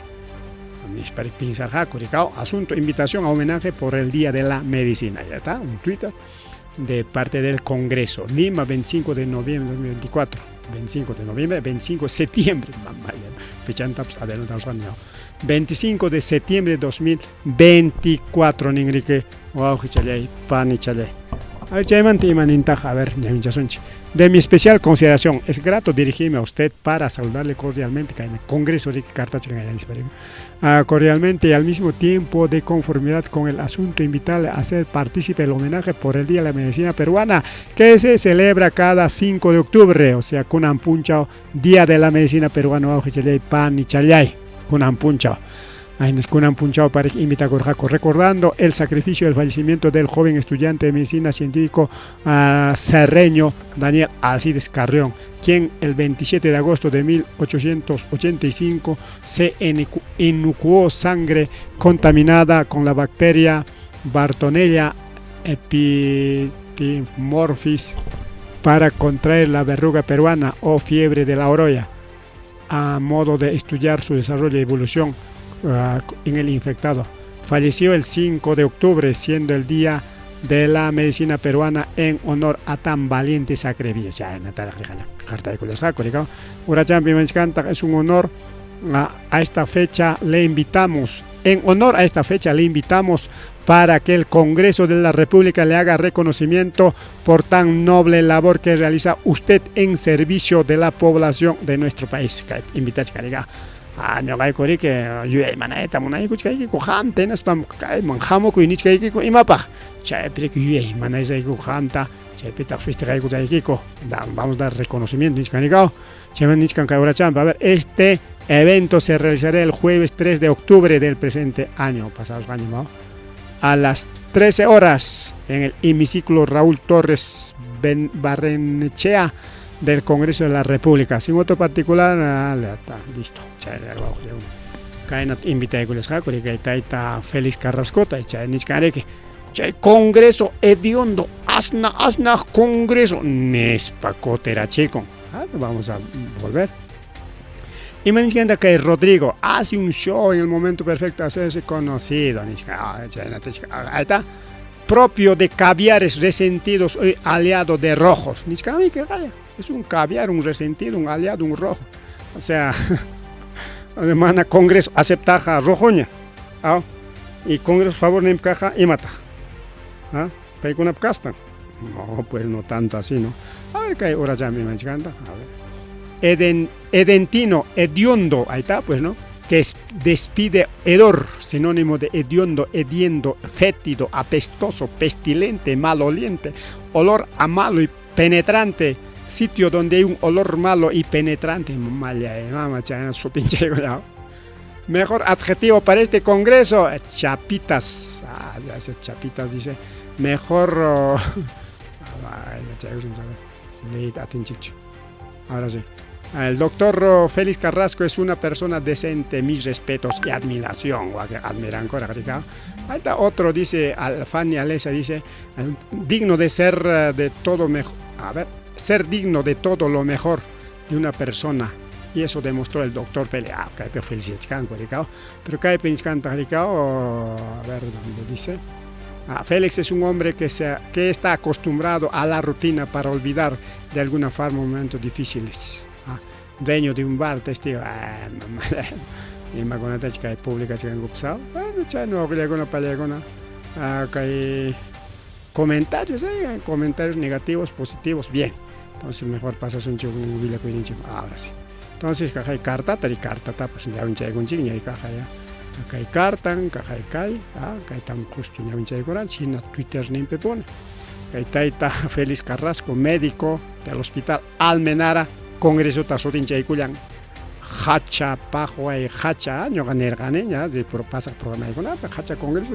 Nispa pinsarqaku rika, asunto invitación a homenaje por el Día de la Medicina. Ya está, un Twitter de parte del Congreso. Lima, 25 de noviembre de 2024. 25 de noviembre, 25 de septiembre. Mamá, fecha adelantamos 25 de septiembre de 2024, ninrike. Wawqichalláy, panichalláy. Chaymanta imanintaqa, a ver, ñawinchasunchik. De mi especial consideración, es grato dirigirme a usted para saludarle cordialmente, en el Congreso de cordialmente y al mismo tiempo de conformidad con el asunto, invitarle a ser partícipe del homenaje por el Día de la Medicina Peruana, que se celebra cada 5 de octubre, o sea, kunan punchaw, Día de la Medicina Peruana, wawqichalláy, panichalláy, kunan punchaw. Kunan punchaw para invitakurqaku, recordando el sacrificio y el fallecimiento del joven estudiante de medicina científico cerreño Daniel Alcides Carrión, quien el 27 de agosto de 1885 se inoculó sangre contaminada con la bacteria Bartonella epidermidis para contraer la verruga peruana o fiebre de la oroya, a modo de estudiar su desarrollo y evolución en el infectado. Falleció el 5 de octubre, siendo el Día de la Medicina Peruana en honor a tan valiente sacrificio. Es un honor a esta fecha le invitamos, en honor a esta fecha le invitamos para que el Congreso de la República le haga reconocimiento por tan noble labor que realiza usted en servicio de la población de nuestro país. Invitachkaniqa. Ah, ñuqayku riki yuyaymanayta munaykuchkaykiku qamta hinaspam kayman hamukuy nichkaykiku imapaq chaypi riki yuyaymanayayku qamta chaypitaq festejaykuchaykiku vamos a dar reconocimiento nichkanika chayman nichkan kay urachampi. A ver, este evento se realizará el jueves 3 de octubre del presente año, pasados años, ¿no? A las 13 horas en el hemiciclo Raúl Torres Barrenechea del Congreso de la República. Sin voto particular, ah, está, listo. Kaynata invitaykullasqaku kay tayta Félix Carrascota chay nichkanriki chay Congreso hediondo asna asna Congreso nispa kutirachikun. Ah, vamos a volver. Y me nichkanta kay Rodrigo hace un show en el momento perfecto hacerse conocido. Ahí está. Propio de caviares resentidos hoy aliado de rojos. Es un caviar, un resentido, un aliado, un rojo. O sea, mana Congreso aceptaja rojoña. ¿Ah? Y Congreso favor nimkaja imataq. ¿Ah? Paykunap kastan. No, pues no tanto así, ¿no? A ver, kay urachami manchkanta. A ver. Edentino, hediondo, ahí está, pues, ¿no? Que despide hedor, sinónimo de hediondo, hediendo, fétido, apestoso, pestilente, maloliente, olor a malo y penetrante, sitio donde hay un olor malo y penetrante. Mejor adjetivo para este congreso, chapitas. Ah, ya ese chapitas dice. Mejor. Oh, ahora sí. El doctor Félix Carrasco es una persona decente, mis respetos y admiración. Admiran. Ahí está otro, dice Fanny Alesa, dice, digno de ser de todo mejor. A ver, ser digno de todo lo mejor de una persona. Y eso demostró el doctor Félix. Ah, pero a ver dónde dice. Ah, Félix es un hombre que está acostumbrado a la rutina para olvidar de alguna forma momentos difíciles. Ah, dueño de un bar, testigo. Ah, mamá. Imakunata kay publicachkanku. Bueno, chay no pallakuna kay comentarios, comentarios negativos, positivos, bien. Entonces mejor pasas un willakuyninchik ahora sí. Entonces kay cartata y cartata pues ñawinchaykunchik ñay kaja ya. Kay cartan, kay kay, kaytam justo ñawinchaykuranchik hina Twitter ninpi pone. Kay tayta Félix Carrasco, médico del Hospital Almenara, Congreso sutinchaykullan. Hacha paqway hacha ñuqa nirqani ña pasaq programaykunapi hacha Congreso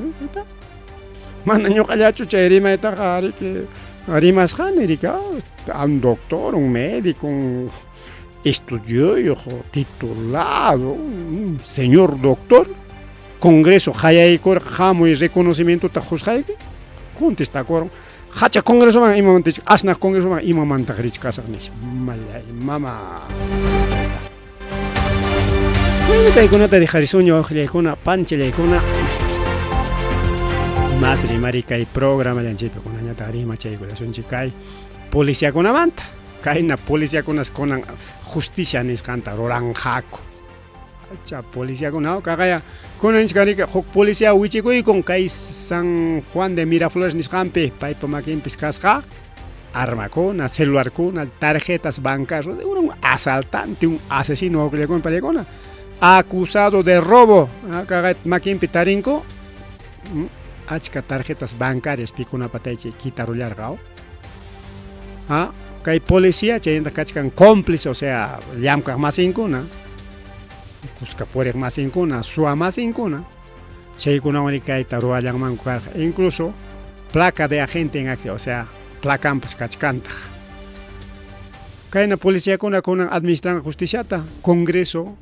mana ñuqallachu chay rimaytaqa riki rimasqani riki un doctor, un médico, un estudioso, titulado, un señor doctor. Congreso qayaykurqa hamuy reconocimientota qusqayki, contestakurun, hacha Congresoman imamanta asnaq Congresoman imamantaq richkasaq nispa. Mallay mama. Bueno, kaykunata dejarisuña wawqillaykuna, panchallaykuna. Más rimari kay programallanchikpi kunañataq rimachaykullasunchik kay policiakunamanta. Kayna policiakunas kunan justicia nisqanta ruranqaku. Acha policiakuna kaqaya kunanchik huk policía wichikuykun kay San Juan de Miraflores nisqanpi paypa makinpis kasqa armakuna, celularkuna, tarjetas bancarias, un asaltante, un asesino wawqillakuna payakuna acusado de robo, kaqay makinpi tarinku achka tarjetas bancarias pikunapa taychay kitarullarqa. Ah, kay policía chaynata kachkan cómplice, o sea, llamkaq masinkuna, kuska puriq masinkuna, suwa masinkuna, chaykunawan kayta ruwallanmanku karqa, incluso placa de agente en activo, o sea, placanpas kachkantaq. Kayna policiakuna kunan administran justiciata, Congreso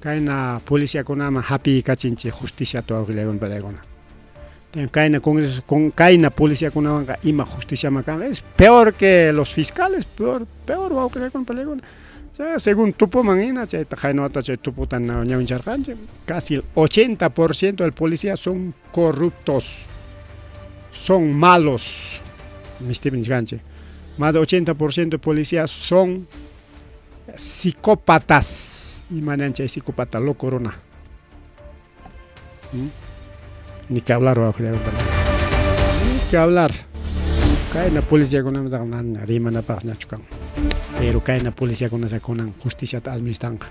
kayna policiakunaman hapiykachinchik justiciata wawqillaykuna palaykuna. Kayna Congreso con kayna policiakunawanqa ima justiciaman kanqa es peor que los fiscales, peor, peor wawqillaykuna palaykuna. O sea, según tupuman hina chayta qaynawata chay tuputa ñawincharqanchik, casi el 80% del policía son corruptos, son malos, mistipi nichkanchik. Más de 80% de policías son psicópatas. Imanan chay psicópata loco runa. Ni que hablar, ni que hablar. Kayna policiakunamanta mana rimanapaqñachu kan. Pero kayna policiakuna kunan justiciata administranqa.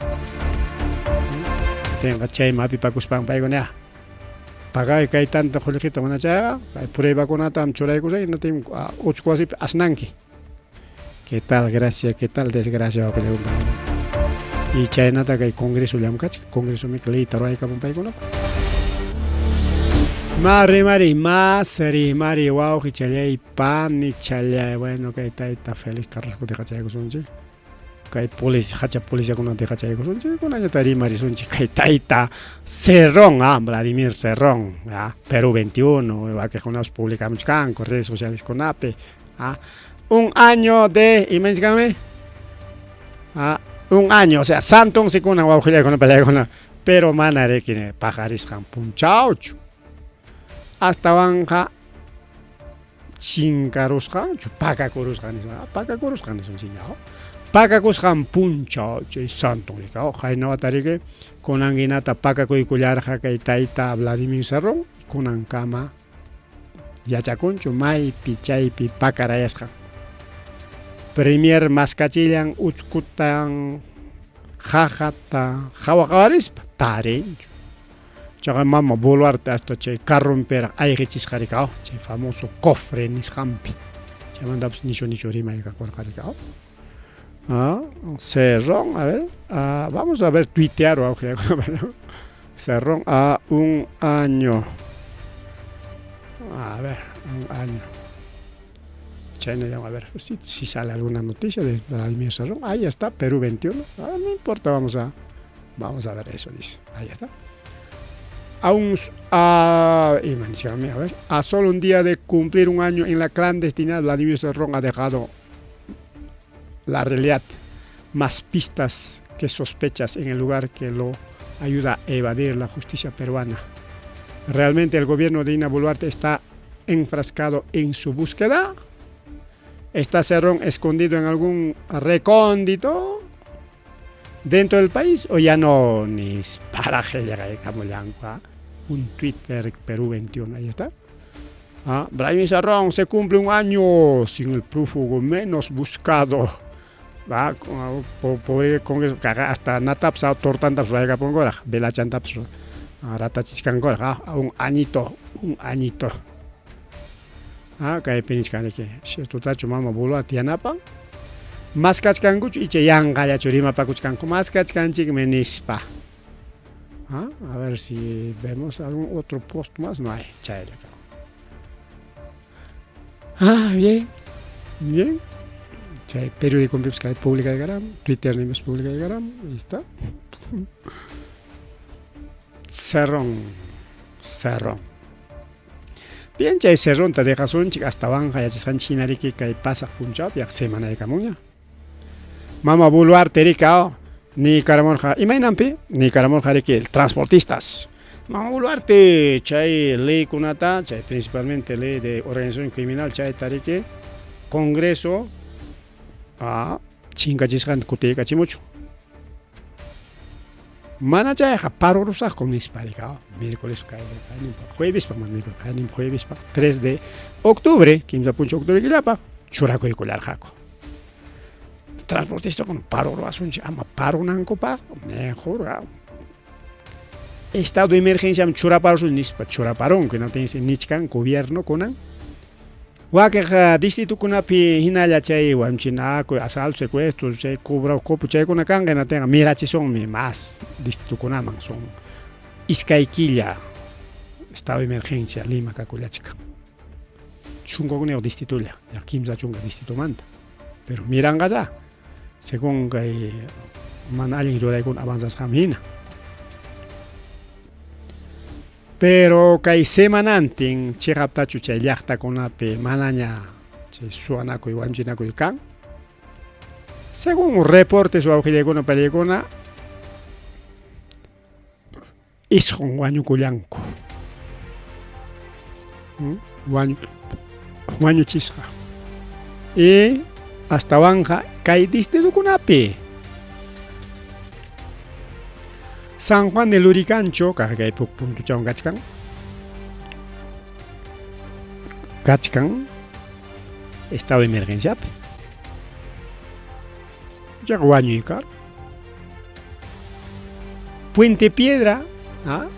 Tenqa chayman hapipakuspan paykuna pagay kay tanto qullqita mana chayqa kay pruebakunatam churaykusay hinatin uchku wasipi asnanki. ¿Qué tal gracia, qué tal desgracia? Y chaynata kay Congreso llamkachka, Congreso leyta ruwaykapun paykunapa. Más rimari, más rimari, wawqichalay, panichalay. Bueno, kay tayta Félix Carrasco deqachaykusunchik. Kay policía, hacha policiakunata deqachaykusunchik, kunañata rimarisunchik kay tayta Cerrón, Vladimir Cerrón, Perú 21, wakiqkunapas publicamuchkanku redes sociales kunapi, Un año de, imanchikami? Un año, o sea, santonsi kunan wawqillaykuna palaykuna, pero mana riki paqarisqan punchawchu. Astawanqa chinkarusqanchu, pakakurusqan nispa, pakakurusqan nisunchikña. Pakakusqan punchaw chay santon rikaw, haynawata riki kunan hinata pakakuykullarqa kay tayta Vladimir Cerrón, kunankama yachakunchu maypi chaypi pakarayasqan. Premier maskachillan uchkutan jajata qhawa-qhawarispa tarinchu. Chaqa mama Boluarte hasta chay carronpiraq ayqichisqa rikaw, chay famoso cofre nisqanpi. Chaymantapas nichu nichu rimaykakurqa rikaw. Cerrón, a ver, vamos a ver tuitear Cerrón a un año. A ver, un año. China, a ver si sale alguna noticia de Vladimir Cerrón. Ahí está, Perú 21. No importa, vamos a ver eso, dice. Ahí está. A ver, a solo un día de cumplir un año en la clandestinidad, Vladimir Cerrón ha dejado la realidad, más pistas que sospechas en el lugar que lo ayuda a evadir la justicia peruana. ¿Realmente el gobierno de Dina Boluarte está enfrascado en su búsqueda? ¿Está Cerrón escondido en algún recóndito dentro del país? ¿O ya no? Ni paraje un Twitter Perú 21, ahí está. Vladimir Cerrón se cumple un año sin el prófugo menos buscado. Pobre Congreso, hasta natapsa tortantaps raykapunkuraq, velachantaps ratachichkankuraq, un añito, un añito. Kaypi nichkaniki, ciertotachu mama Boluarte yanapan, maskachkankuchu icha yanqallachu rimapakuchkanku, maskachkanchikmi nispa. A ver si vemos algún otro post más, no hay, chaylla. Bien, bien. Chay periódico kay publicaykaram, Twitter nimas publicaykaram, ahí está. Cerrón, Cerrón. Bien, chay Cerronta dejasunchik astawanqa yachasqanchik hina riki kay pasaq punchawpi yaq semanaykamunña. Mama Boluarte rika niykaramurqa imaynanpi niykaramurqa riki transportistas. Mama Boluarte chay leykunata, chay principalmente ley de organización criminal chayta riki Congreso chinkachisqanta kutiykachimuchun. Mana chayqa parurusaqkum nispa rika miércoles juevespaq mana miércoles qayninpa juevespaq 3 de octubre, kimsa punchaw octubre killapaq churakuykullarqaku. Transportistakuna paro ruwasunchik ama parunankupaq mejor estado de emergenciaman churaparusun nispa churaparunku hinaptinsi nichkan gobierno kunan wakiq distritokunapi hinalla chay wañuchinakuy asalto secuestro chay cobra cupo chaykuna kanqa hinaptinqa mirachisunmi más distritokunaman son iskay killa estado de emergencia Lima kakullachkan chunka hukniyuq distritolla ya kimsa chunka distritomanta pero miranqachá según kay mana allin ruraykuna avanzasqanman hina. Pero kay semanantin chiqaptachu chay llaqtakunapi manaña chay suwanakuy wañuchinakuy kan? Según reportes wawqillaykuna pallaykuna isqun wañukullanku. Wañu wañuchisqa. Y astawanqa kay distritokunapi. San Juan de Lurigancho, kaq kay puk puntuchawan kachkan. Kachkan estado de emergenciapi. Chaqa wañuy kar. Puente Piedra,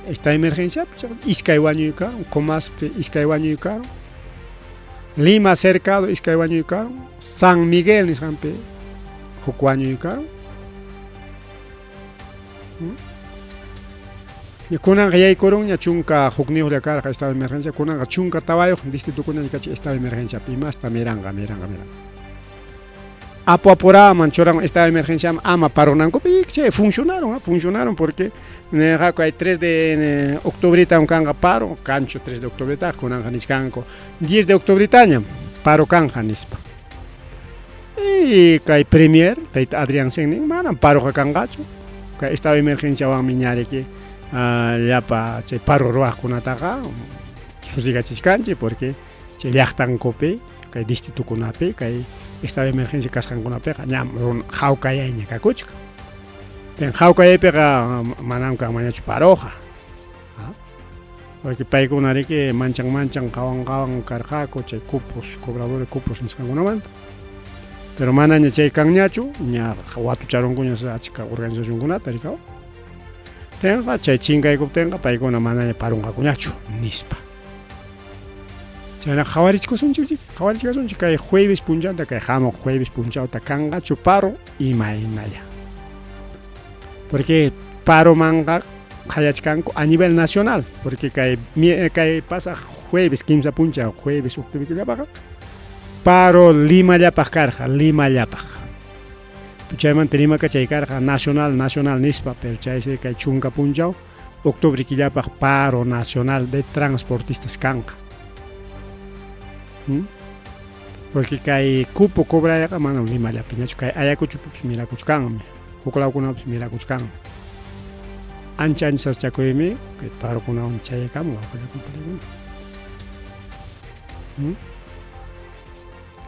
está emergencia, iskay wañuy karon, Comaspi iskay wañuy karon. Lima Cercado iskay wañuy karon, San Miguel nisqanpi huk wañuy karon. Kunanqa yaykurunña chunka hukniyuqlla karqa estado de emergencia, kunanqa chunka tawayuq distritokunaña kachkan estado de emergenciapi, imasta miranqa, miranqa, miranqa. Apu apuraman churan estado de emergencia ama parunankupi chay funcionaron, funcionaron porque nirqaku hay 3 de octubrita kanqa paro, kanchu 3 de octubrita, kunanqa nichkanku 10 de octubritañam paro kanja nispa. Y kay premier tayta Adrianzen nin manam paroqa kanqachu, kay estado de emergenciawanmi ñariki llapa chay paro ruwaqkunataqa susigachichkanchik porque chay llaqtankupi kay distritokunapi kay estado de emergencia kasqankunapiqa ñam runa hawkayayña kakuchkan. Ten hawkayaypiqa manam kanmanñachu paroqa. Porque paykuna riki manchan manchan qawan qawan karqaku chay cupos, cobradores cupos nisqankunamanta. Pero manaña chay kanñachu, ña watucharunkuña achka organizacionkunata rikaw. Tenqa chay chinkaykuptinqa paykuna manaña parunqakuñachu nispa. Chayna qhawarichkusunchik, qhawarichkasunchik kay jueves punchanta, kay hamuq jueves punchawta kanqachu paro imaynalla. Porque paromanqa qhayachkanku a nivel nacional, porque kay kay pasaq jueves kimsa punchaw jueves octubre killapaqa paro Limallapaq karqa, Limallapaq. Chaymanta rimaka chay karqa nacional, nacional nispa, pero chaysi kay chunka punchaw octubre killapaq paro nacional de transportistas kanqa. Porque kay cupo cobrayqa manam Limallapiñachu, kay Ayacuchopipis mirakuchkanmi, huk lawkunapis mirakuchkanmi. Ancha ancha sasachakuymi kay parokunawan chayaykamun wawqillaykuna.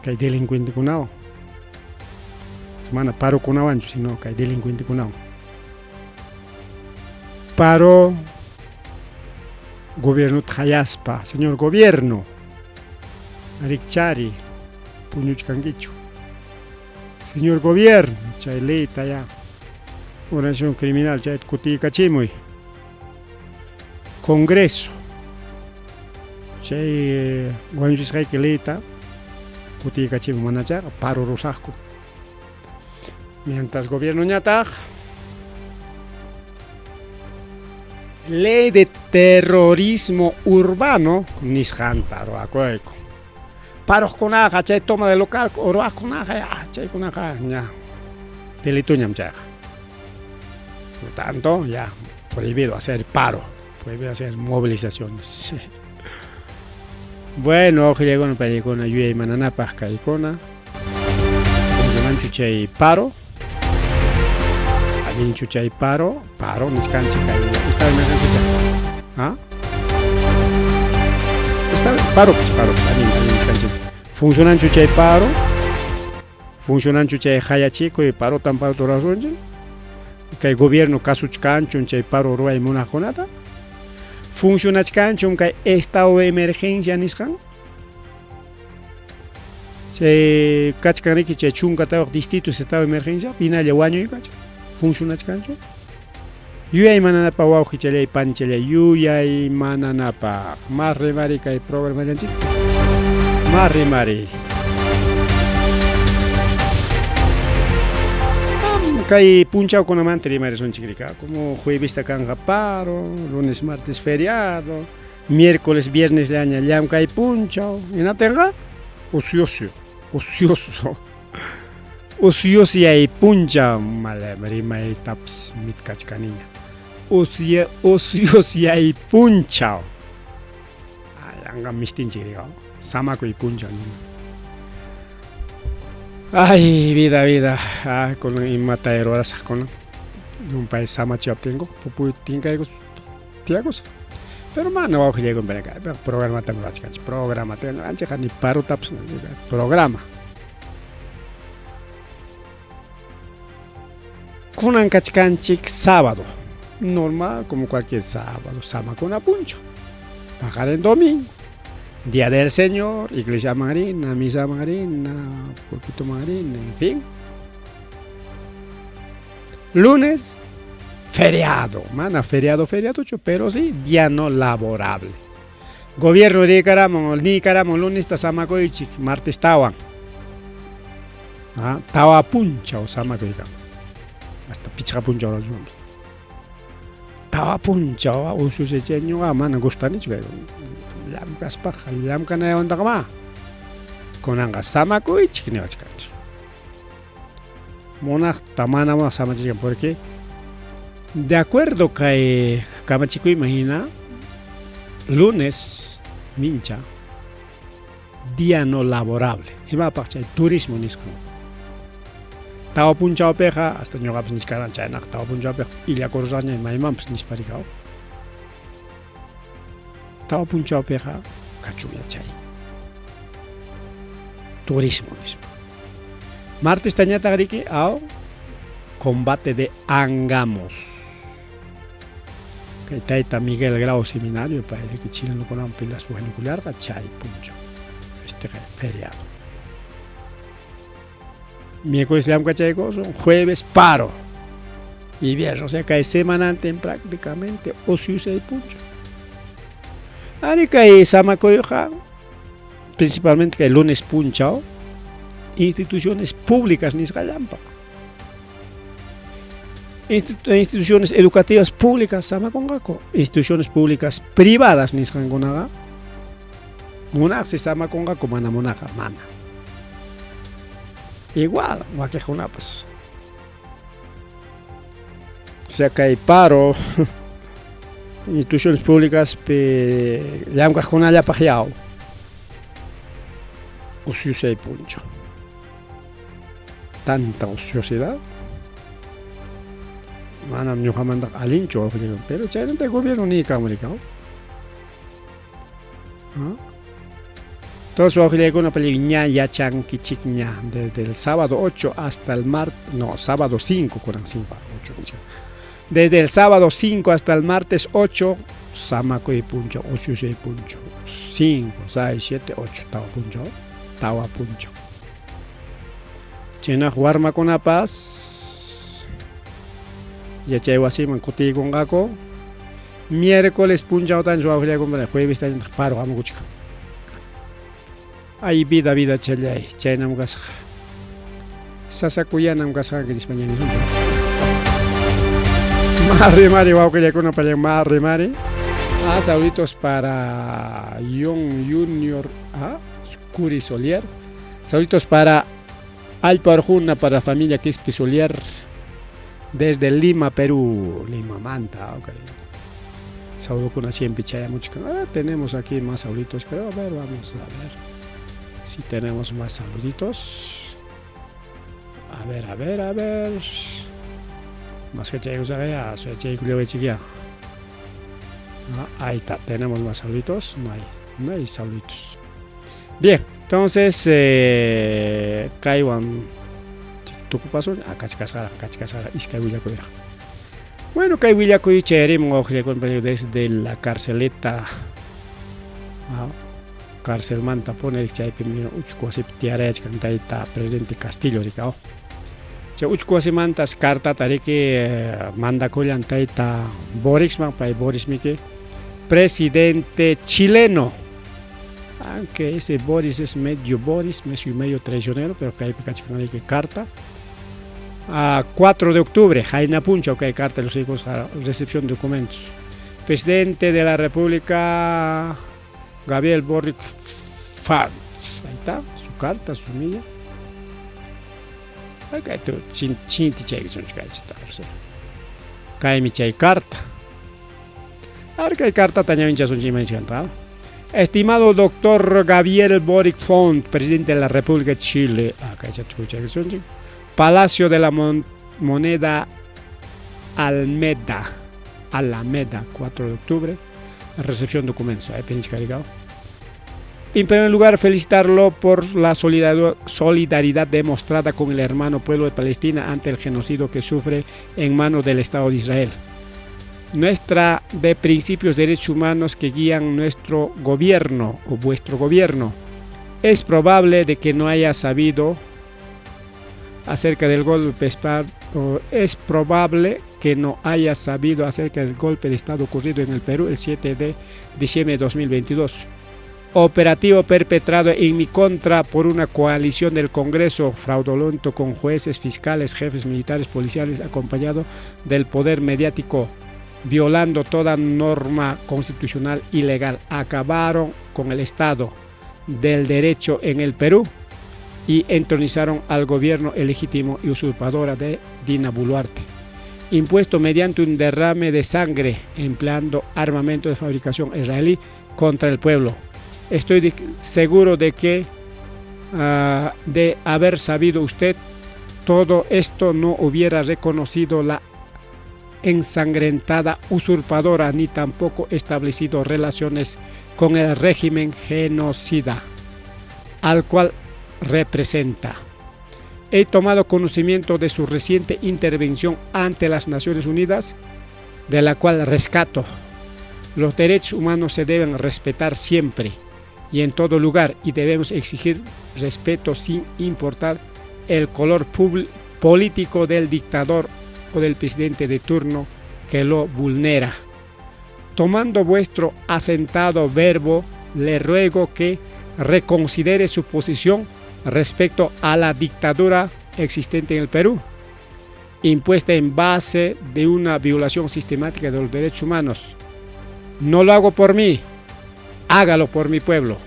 Kay delincuentekunawan. Mana parokunawanchu, sino kay delincuentekunawan. Paro gobiernota qayaspa, señor gobierno, rikchari puñuchkankichu. Señor gobierno, chay leyta ya organización criminal chayta kutiykachimuy. Congreso, chay wañuchisqayki leyta kutiykachimuy, mana chayqa paro rusaqku. Mientras gobiernoñataq ley de terrorismo urbano nisqanta ruwakuyku. Paroqkunaqa chay toma de local ruwaqkunaqa ya chaykunaqa ña delitoñam chayqa. Por tanto, ya prohibido hacer paro. Prohibido hacer movilizaciones. Bueno, wawqillaykuna paykuna yuyaymananapaq kaykuna. Funcionanchu chay paro? Allinchu chay paro? Paro nichkanchik kay estado de emergencia. ¿Ah? Está paro pues paro pues allin allin nichkanchik. Funcionanchu chay paro? Funcionanchu chay hayachikuy parotan parota rurasunchik? Kay gobierno kasuchkanchum chay paro ruray munaqkunata? Funcionachkanchum kay estado de emergencia nisqan? Chay kachkan riki chay 14 distritos estado de emergencia hinalla wañuykachan. Funcionachkanchu? Yuyaymananapaq wawqichallay panichallay yuyaymananapaq. Mas rimari kay programallanchik. Mas rimari. Kay punchawkunamanta rimarisunchik rika. Como juevesta kanqa paro, lunes, martes feriado, miércoles, viernes llaña llamkay punchaw. Hinaptinqa ocioso, ocioso. Ociosiay punchaw rimaytapas mitkachkaniña. Ociosiay punchaw. Yanqa mistinchik rika. Samakuy punchaw nina. Ay, vida, vida. Ah, kunan imata rurasaq kunan. Llumpay samachiwaptinku pupuy tinkaykus tiyakusaq. Pero mana wawqillaykuna kaypiqa programatam rurachkanchik. Programata ñuqanchikqa ni parotapas programa. Kunan kachkanchik sábado. Normal como cualquier sábado, samakuna punchaw. Paqarin domingo. Día del Señor, iglesia marina, misa marina, pulpito marina, en fin. Lunes, feriado. Mana feriado, feriado, pero sí, día no laborable. Gobierno rikaramon, nikaramun lunesta samakuychik, martes tawan. Ah, tawa punchaw samakuykan. Hasta pichqa punchaw rurachwanmi. Tawa punchaw ususichay ñuqa mana gustanichu kay llamkaspaqa llamkanayawantaqa ma. Kunanqa samakuychik niwachkanchik. Munaqta mana munaq samachichkan porque de acuerdo kay kamachikuyman hina lunes mincha día no laborable. Imapaq chay turismo nisqan. Tawa punchawpiqa hasta ñuqapas nichkarani chaynaqa tawa punchawpiqa illakurusaqña maymanpas nispa rikaw. Tawa punchawpiqa kachunya chay turismo nispa. Martestañataq riki aw combate de Angamos. Kay tayta Miguel Grau Seminario pay riki chilenukunawan pilaspa wañukullarqa chay punchaw. Este feriado. Miércoles llamkachaykusun, jueves paro. Y viernes, o sea kay semanantin prácticamente ociosay punchaw. Ari kay samakuyqa principalmente kay lunes punchaw instituciones públicas nisqallanpaq. Instituciones educativas públicas samakunqaku, instituciones públicas privadas nisqankunaqa munaqsi samakunqaku, mana munaqqa mana. Igual wakiqkunapas. O sea kay paro instituciones públicas pi llamkaqkunallapaq yaw. Ociosay punchaw. Tanta ociosidad. Manam ñuqamantaqa allinchu wawqillaykuna, pero chaynata gobierno niykamun rikaw. Entonces wawqillaykuna ña yachankichikña desde el sábado 8 hasta el martes, no, sábado 5, kunan 5, 8, desde el sábado 5 hasta el martes 8, samakuy punchaw, ociosay punchaw, 5, 6, 7, 8, tawa punchaw, tawa punchaw. Chaynaq warmakunapas yachay wasiman kutiykunqaku miércoles punchawtaña wawqillaykuna juevestañataq paro hamukuchkan. Ay vida, vida challay, chaynam kasqa. Sasakuyanam kasqanki nispa ña nisunchik. Mari, mari, wawqillaykuna pallan, mari, mari. Ah, saluditos para John Junior, ah, Curi Solier. Saluditos para Alpa Arjuna, para familia Quispe Solier, desde Lima, Perú. Lima Manta, ok. Saludokuna siempre chayamuchkan. Ah, tenemos aquí más saluditos, creo. A ver, vamos a ver si tenemos más saluditos. A ver, a ver, a ver. Más que ah, ahí está, tenemos más saluditos. No hay, no hay saluditos. Bien, entonces, kaywan tukupasun. Ah, kachkasqaraq, iskay willakuyraq. Bueno, kay willakuy chayarimun wawqillakuna desde la carceleta. Ah, carcelmanta pone chaypi uchku wasipi tiyarayachkan tayta presidente Castillo rikaw. Chay uchku wasimantas cartata riki mandakullan tayta Boricman, pay Boric miki presidente chileno. Aunque ese Boris es medio Boris, medio medio traicionero, pero kaypi kachkan riki carta. A 4 de octubre, Jaina Puncha, ok, carta de los hijos, recepción de documentos. Presidente de la República, Gabriel Boric Font. Ahí está, su carta, su milla. Kaymi chay carta. A ver, kay carta Estimado doctor Gabriel Boric Font, presidente de la República de Chile. Palacio de la Moneda Almeda, Alameda, 4 de octubre. Recepción de documentos. Ahí En primer lugar, felicitarlo por la solidaridad demostrada con el hermano pueblo de Palestina ante el genocidio que sufre en manos del Estado de Israel. Nuestra de principios de derechos humanos que guían nuestro gobierno o vuestro gobierno. Es probable de que no haya sabido acerca del golpe es probable que no haya sabido acerca del golpe de Estado ocurrido en el Perú el 7 de diciembre de 2022. Operativo perpetrado en mi contra por una coalición del Congreso fraudulento con jueces, fiscales, jefes militares, policiales, acompañado del poder mediático, violando toda norma constitucional y legal. Acabaron con el Estado del Derecho en el Perú y entronizaron al gobierno ilegítimo y usurpadora de Dina Boluarte, impuesto mediante un derrame de sangre empleando armamento de fabricación israelí contra el pueblo. Estoy seguro de que de haber sabido usted todo esto no hubiera reconocido la ensangrentada usurpadora ni tampoco establecido relaciones con el régimen genocida al cual representa. He tomado conocimiento de su reciente intervención ante las Naciones Unidas, de la cual rescato. Los derechos humanos se deben respetar siempre y en todo lugar y debemos exigir respeto sin importar el color político del dictador o del presidente de turno que lo vulnera. Tomando vuestro asentado verbo, le ruego que reconsidere su posición respecto a la dictadura existente en el Perú, impuesta en base de una violación sistemática de los derechos humanos. No lo hago por mí, hágalo por mi pueblo.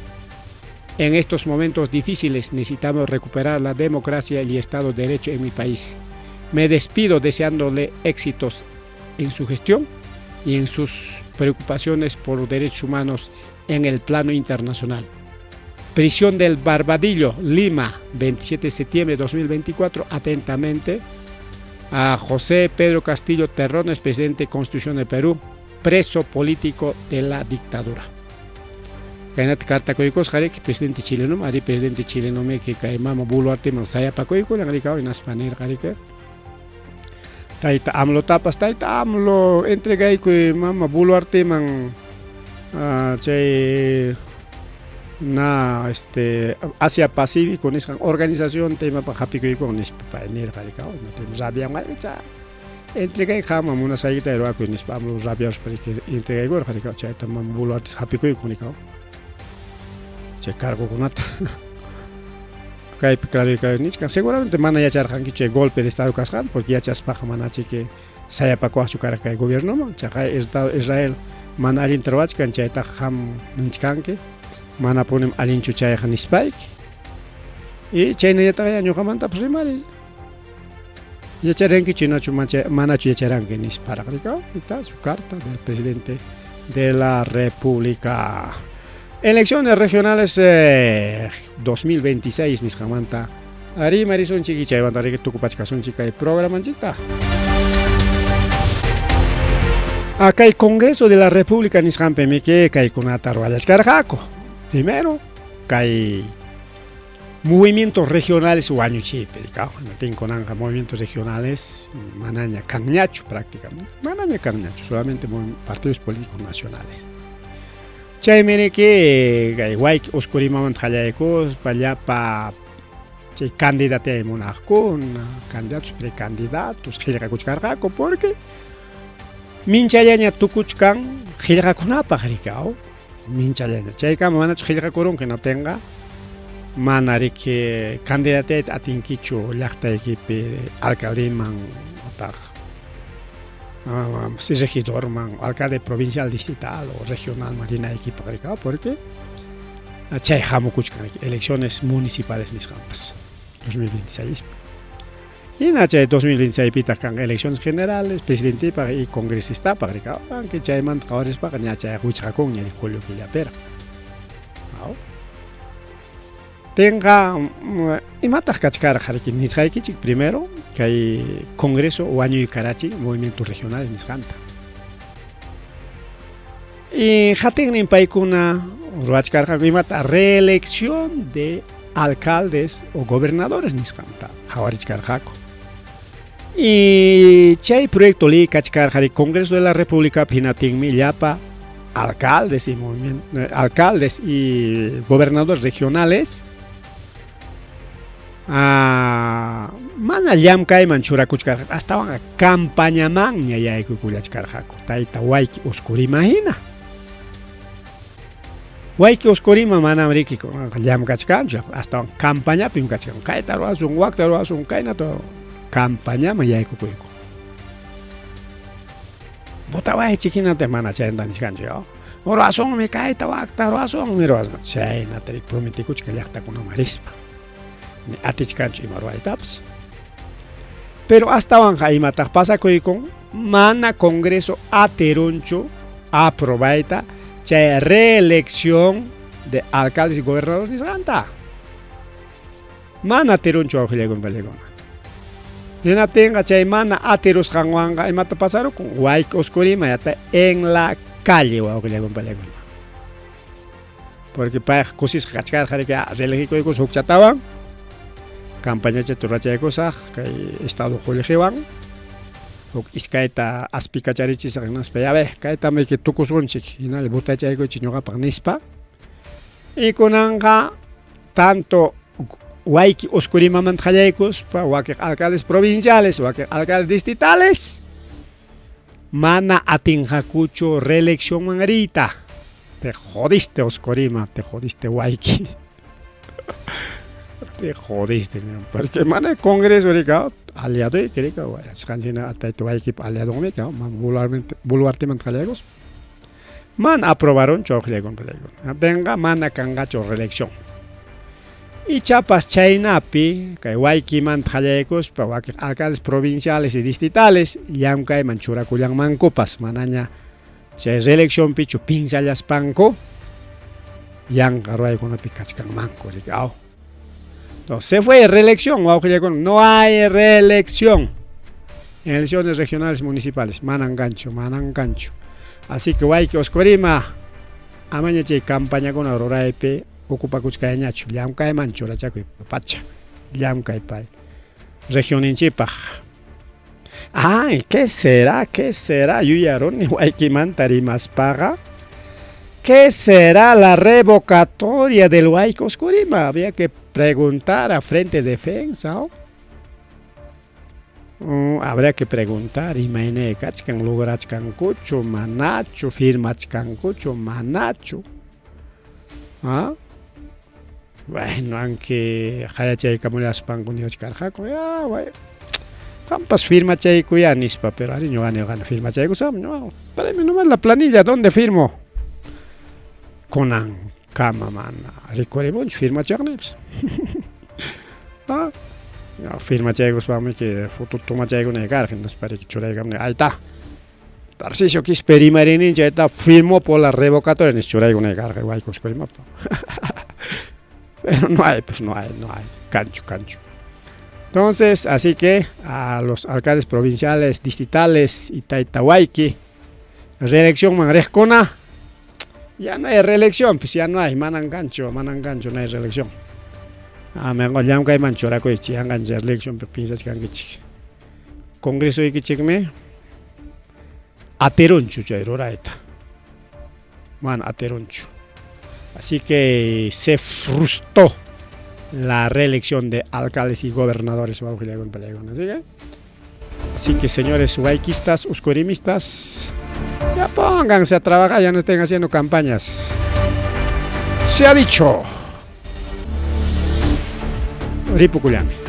En estos momentos difíciles necesitamos recuperar la democracia y el Estado de Derecho en mi país. Me despido deseándole éxitos en su gestión y en sus preocupaciones por los derechos humanos en el plano internacional. Prisión del Barbadillo, Lima, 27 de septiembre de 2024. Atentamente, a José Pedro Castillo Terrones, presidente de Constitución de Perú, preso político de la dictadura. Kaynata carta quykusqa presidente chileno, ari presidente chileno que kay mama Boluarte man sayapakuykulan rikaw hinaspa nirqa riki tayta AMLOtapas, tayta AMLO entregaykuy mama Boluarteman chay na Asia Pacífico nisqan organización imapaq hap'ikuykun nispa pay nirqa rikaw rabianqa entregay qamman munasqaykita ruwakuy nispa AMLO rabiaruspa entregaykurqa rikaw chayta mama Boluarte hap'ikuykun rikaw chay cargokunata. Kaypi claro nichkan seguramente mana yacharqankichu chay golpe de estado kasqanta porque yachaspaqa manachiki sayapakuwaqchu karqa kay gobiernoman chaqa Estado Israel mana allinta ruwachkan chaytaqa qam nichkanki manapunim allinchu chayqa nispayki y chaynallataq ñuqamantapas rimari yacharankichu nachu manachu yacharanki nisparaq rikaw está su carta del presidente de la República. Elecciones regionales 2026 nisqanmanta rimarisunchik y chaymanta riki tukupachkasunchik kay programanchikta. Kay Congreso de la República nisqanpimi kaykunata ruwallachkarqaku. Primero, kay movimientos regionales wañuchiypi, tinkunanqa movimientos regionales manaña kanñachu prácticamente, manaña kanñachu, solamente partidos políticos nacionales. Chaymi riki kay wayki Oscurimamanta qallaykuspa llapa chay candidatay munaqkuna, candidatos, precandidatos qillqakuchkarqaku porque minchallaña tukuchkan qillqakunapaq riki, aw minchallaña chaykama manachu qillqakurunki hinaptinqa mana riki candidatayta atinkichu llaqtaykipi alcaldeman otaq regidorman, alcalde provincial, distrital o regionalman rinaykipaq riki, porque chay hamukuchkan elecciones municipales nisqanpas 2026. Hina chay 2026 pitaq kan elecciones generales, presidentipaq y congresistapaq riki, aunque chaymanta qawarispaqa ña chay wichqakunña julio killapira. Tinqa imataq kachkarqa riki nisqaykichik primero kay Congreso wañuykarachin movimientos regionales nisqanta. Y hatinnin paykuna ruwachkarqaku imata reelección de alcaldes o gobernadores nisqanta qhawarichkarqaku. Y chay proyecto ley kachkarqa Congreso de la República hinatinmi llapa alcaldes y alcaldes y gobernadores regionales mana llamkayman churakuchkarqa astawan campañamanña yaykuykullachkarqaku tayta wayki Oscorima hina. Wayki Oscorima manam riki llamkachkanchu astawan campañapim kachkan kayta ruwasun wakta ruwasun kaynata campañaman yaykukuyku. Votawaychik hinata mana chaynata nichkanchu ya. Ruwasunmi kayta wakta ruwasunmi ruwasun chaynata riki prometikuchka llaqtakunaman rispa. Ni atichkanchu ima ruwaytapas. Pero astawanqa imataq pasakuykun mana Congreso atirunchu aprobayta chay reelección de alcaldes y gobernadores nisqanta. Mana atirunchu wawqillaykuna pallaykuna. Hinaptinqa chay mana atirusqanwanqa imata pasarukun wayki Oscorima yata en la calle wawqillaykuna pallaykuna. Porque payqa kusisqa kachkarqa riki reelegikuykus hukchatawan campañachata rurachaykusaq kay estado qullqiwan huk iskayta aspikacharichisaq hinaspa ya ve kaytam riki tukusunchik hinalla votachaykuchik ñuqapaq nispa. Y kunanqa tanto wayki Oscorimamanta qallaykuspa wakin alcaldes provinciales, wakin alcaldes distritales mana atinqakuchu reeleccionman riyta. Te jodiste Oscorima, te jodiste wayki. Te jodiste, porque mana Congreso rika aliado rika yachasqanchik tayta waykipa aliadonmi Boluartemanta qallaykus. Mana aprobaronchu wawqillaykuna pallaykuna. Tenqa mana kanqachu reelección. Ichapas chaynapi kay waykimanta qallaykuspa wakin alcaldes provinciales y distritales llamkayman churakullanmankupas manaña chay reeleccionpichu pinsallaspanku yanqa ruwaykunapi kachkanmanku riki aw. Entonces se fue reelección, wawqillaykuna, no hay reelección en elecciones regionales municipales, manan kanchu, manan kanchu. Así que wayki Oscorima amaña chay campañakuna ruraypi ocupakuchkañachu, llamkayman churachakuy pacha, llamkay pay regioninchikpaq. Ay, ¿qué será? ¿Qué será? Yuyaruni waykimanta rimaspaqa. ¿Qué será la revocatoria del Wayki Oscorima? Había que preguntar a Frente Defensa. ¿No? Habría que preguntar, imaynay kachkan, lograchkankuchu, manachu, firmachkankuchu, manachu. ¿Ah? Bueno, aunque qayachaykamullaspanku niwachkarqaku, ya, bueno, qampas firmachaykuya nispa, pero ari ñuqa ñuqa firmachaykusam, no, tráeme nomás la planilla, ¿dónde firmo? Kunan kama mana rikurimunchu firmachaqniypas. Ah, firmachaykuspami que foto tomachaykunay karqa, hinaspa riki churaykamuni, ahí está. Tarcisio Quispe rimarinin chayta firmó por la revocatoria ni churaykunay karqa waykusku rimaptin. Pero no hay, pues no hay, no hay. Cancho, cancho. Entonces, así que a los alcaldes provinciales, distritales y Taitahuayqui, reelección man riqkuna, ya no hay reelección, pues ya no hay, manan cancho, manan cancho, no hay reelección. Ah, mengo llamkayman churakuychik, yanqancha reelección piensachkankichik. Congresoykichikmi atirunchu chay rurayta. Mana atirunchu. Así que se frustró la reelección de alcaldes y gobernadores. Así que, así que señores huayquistas, uscurimistas, ya pónganse a trabajar, ya no estén haciendo campañas. Se ha dicho. Ripukullami.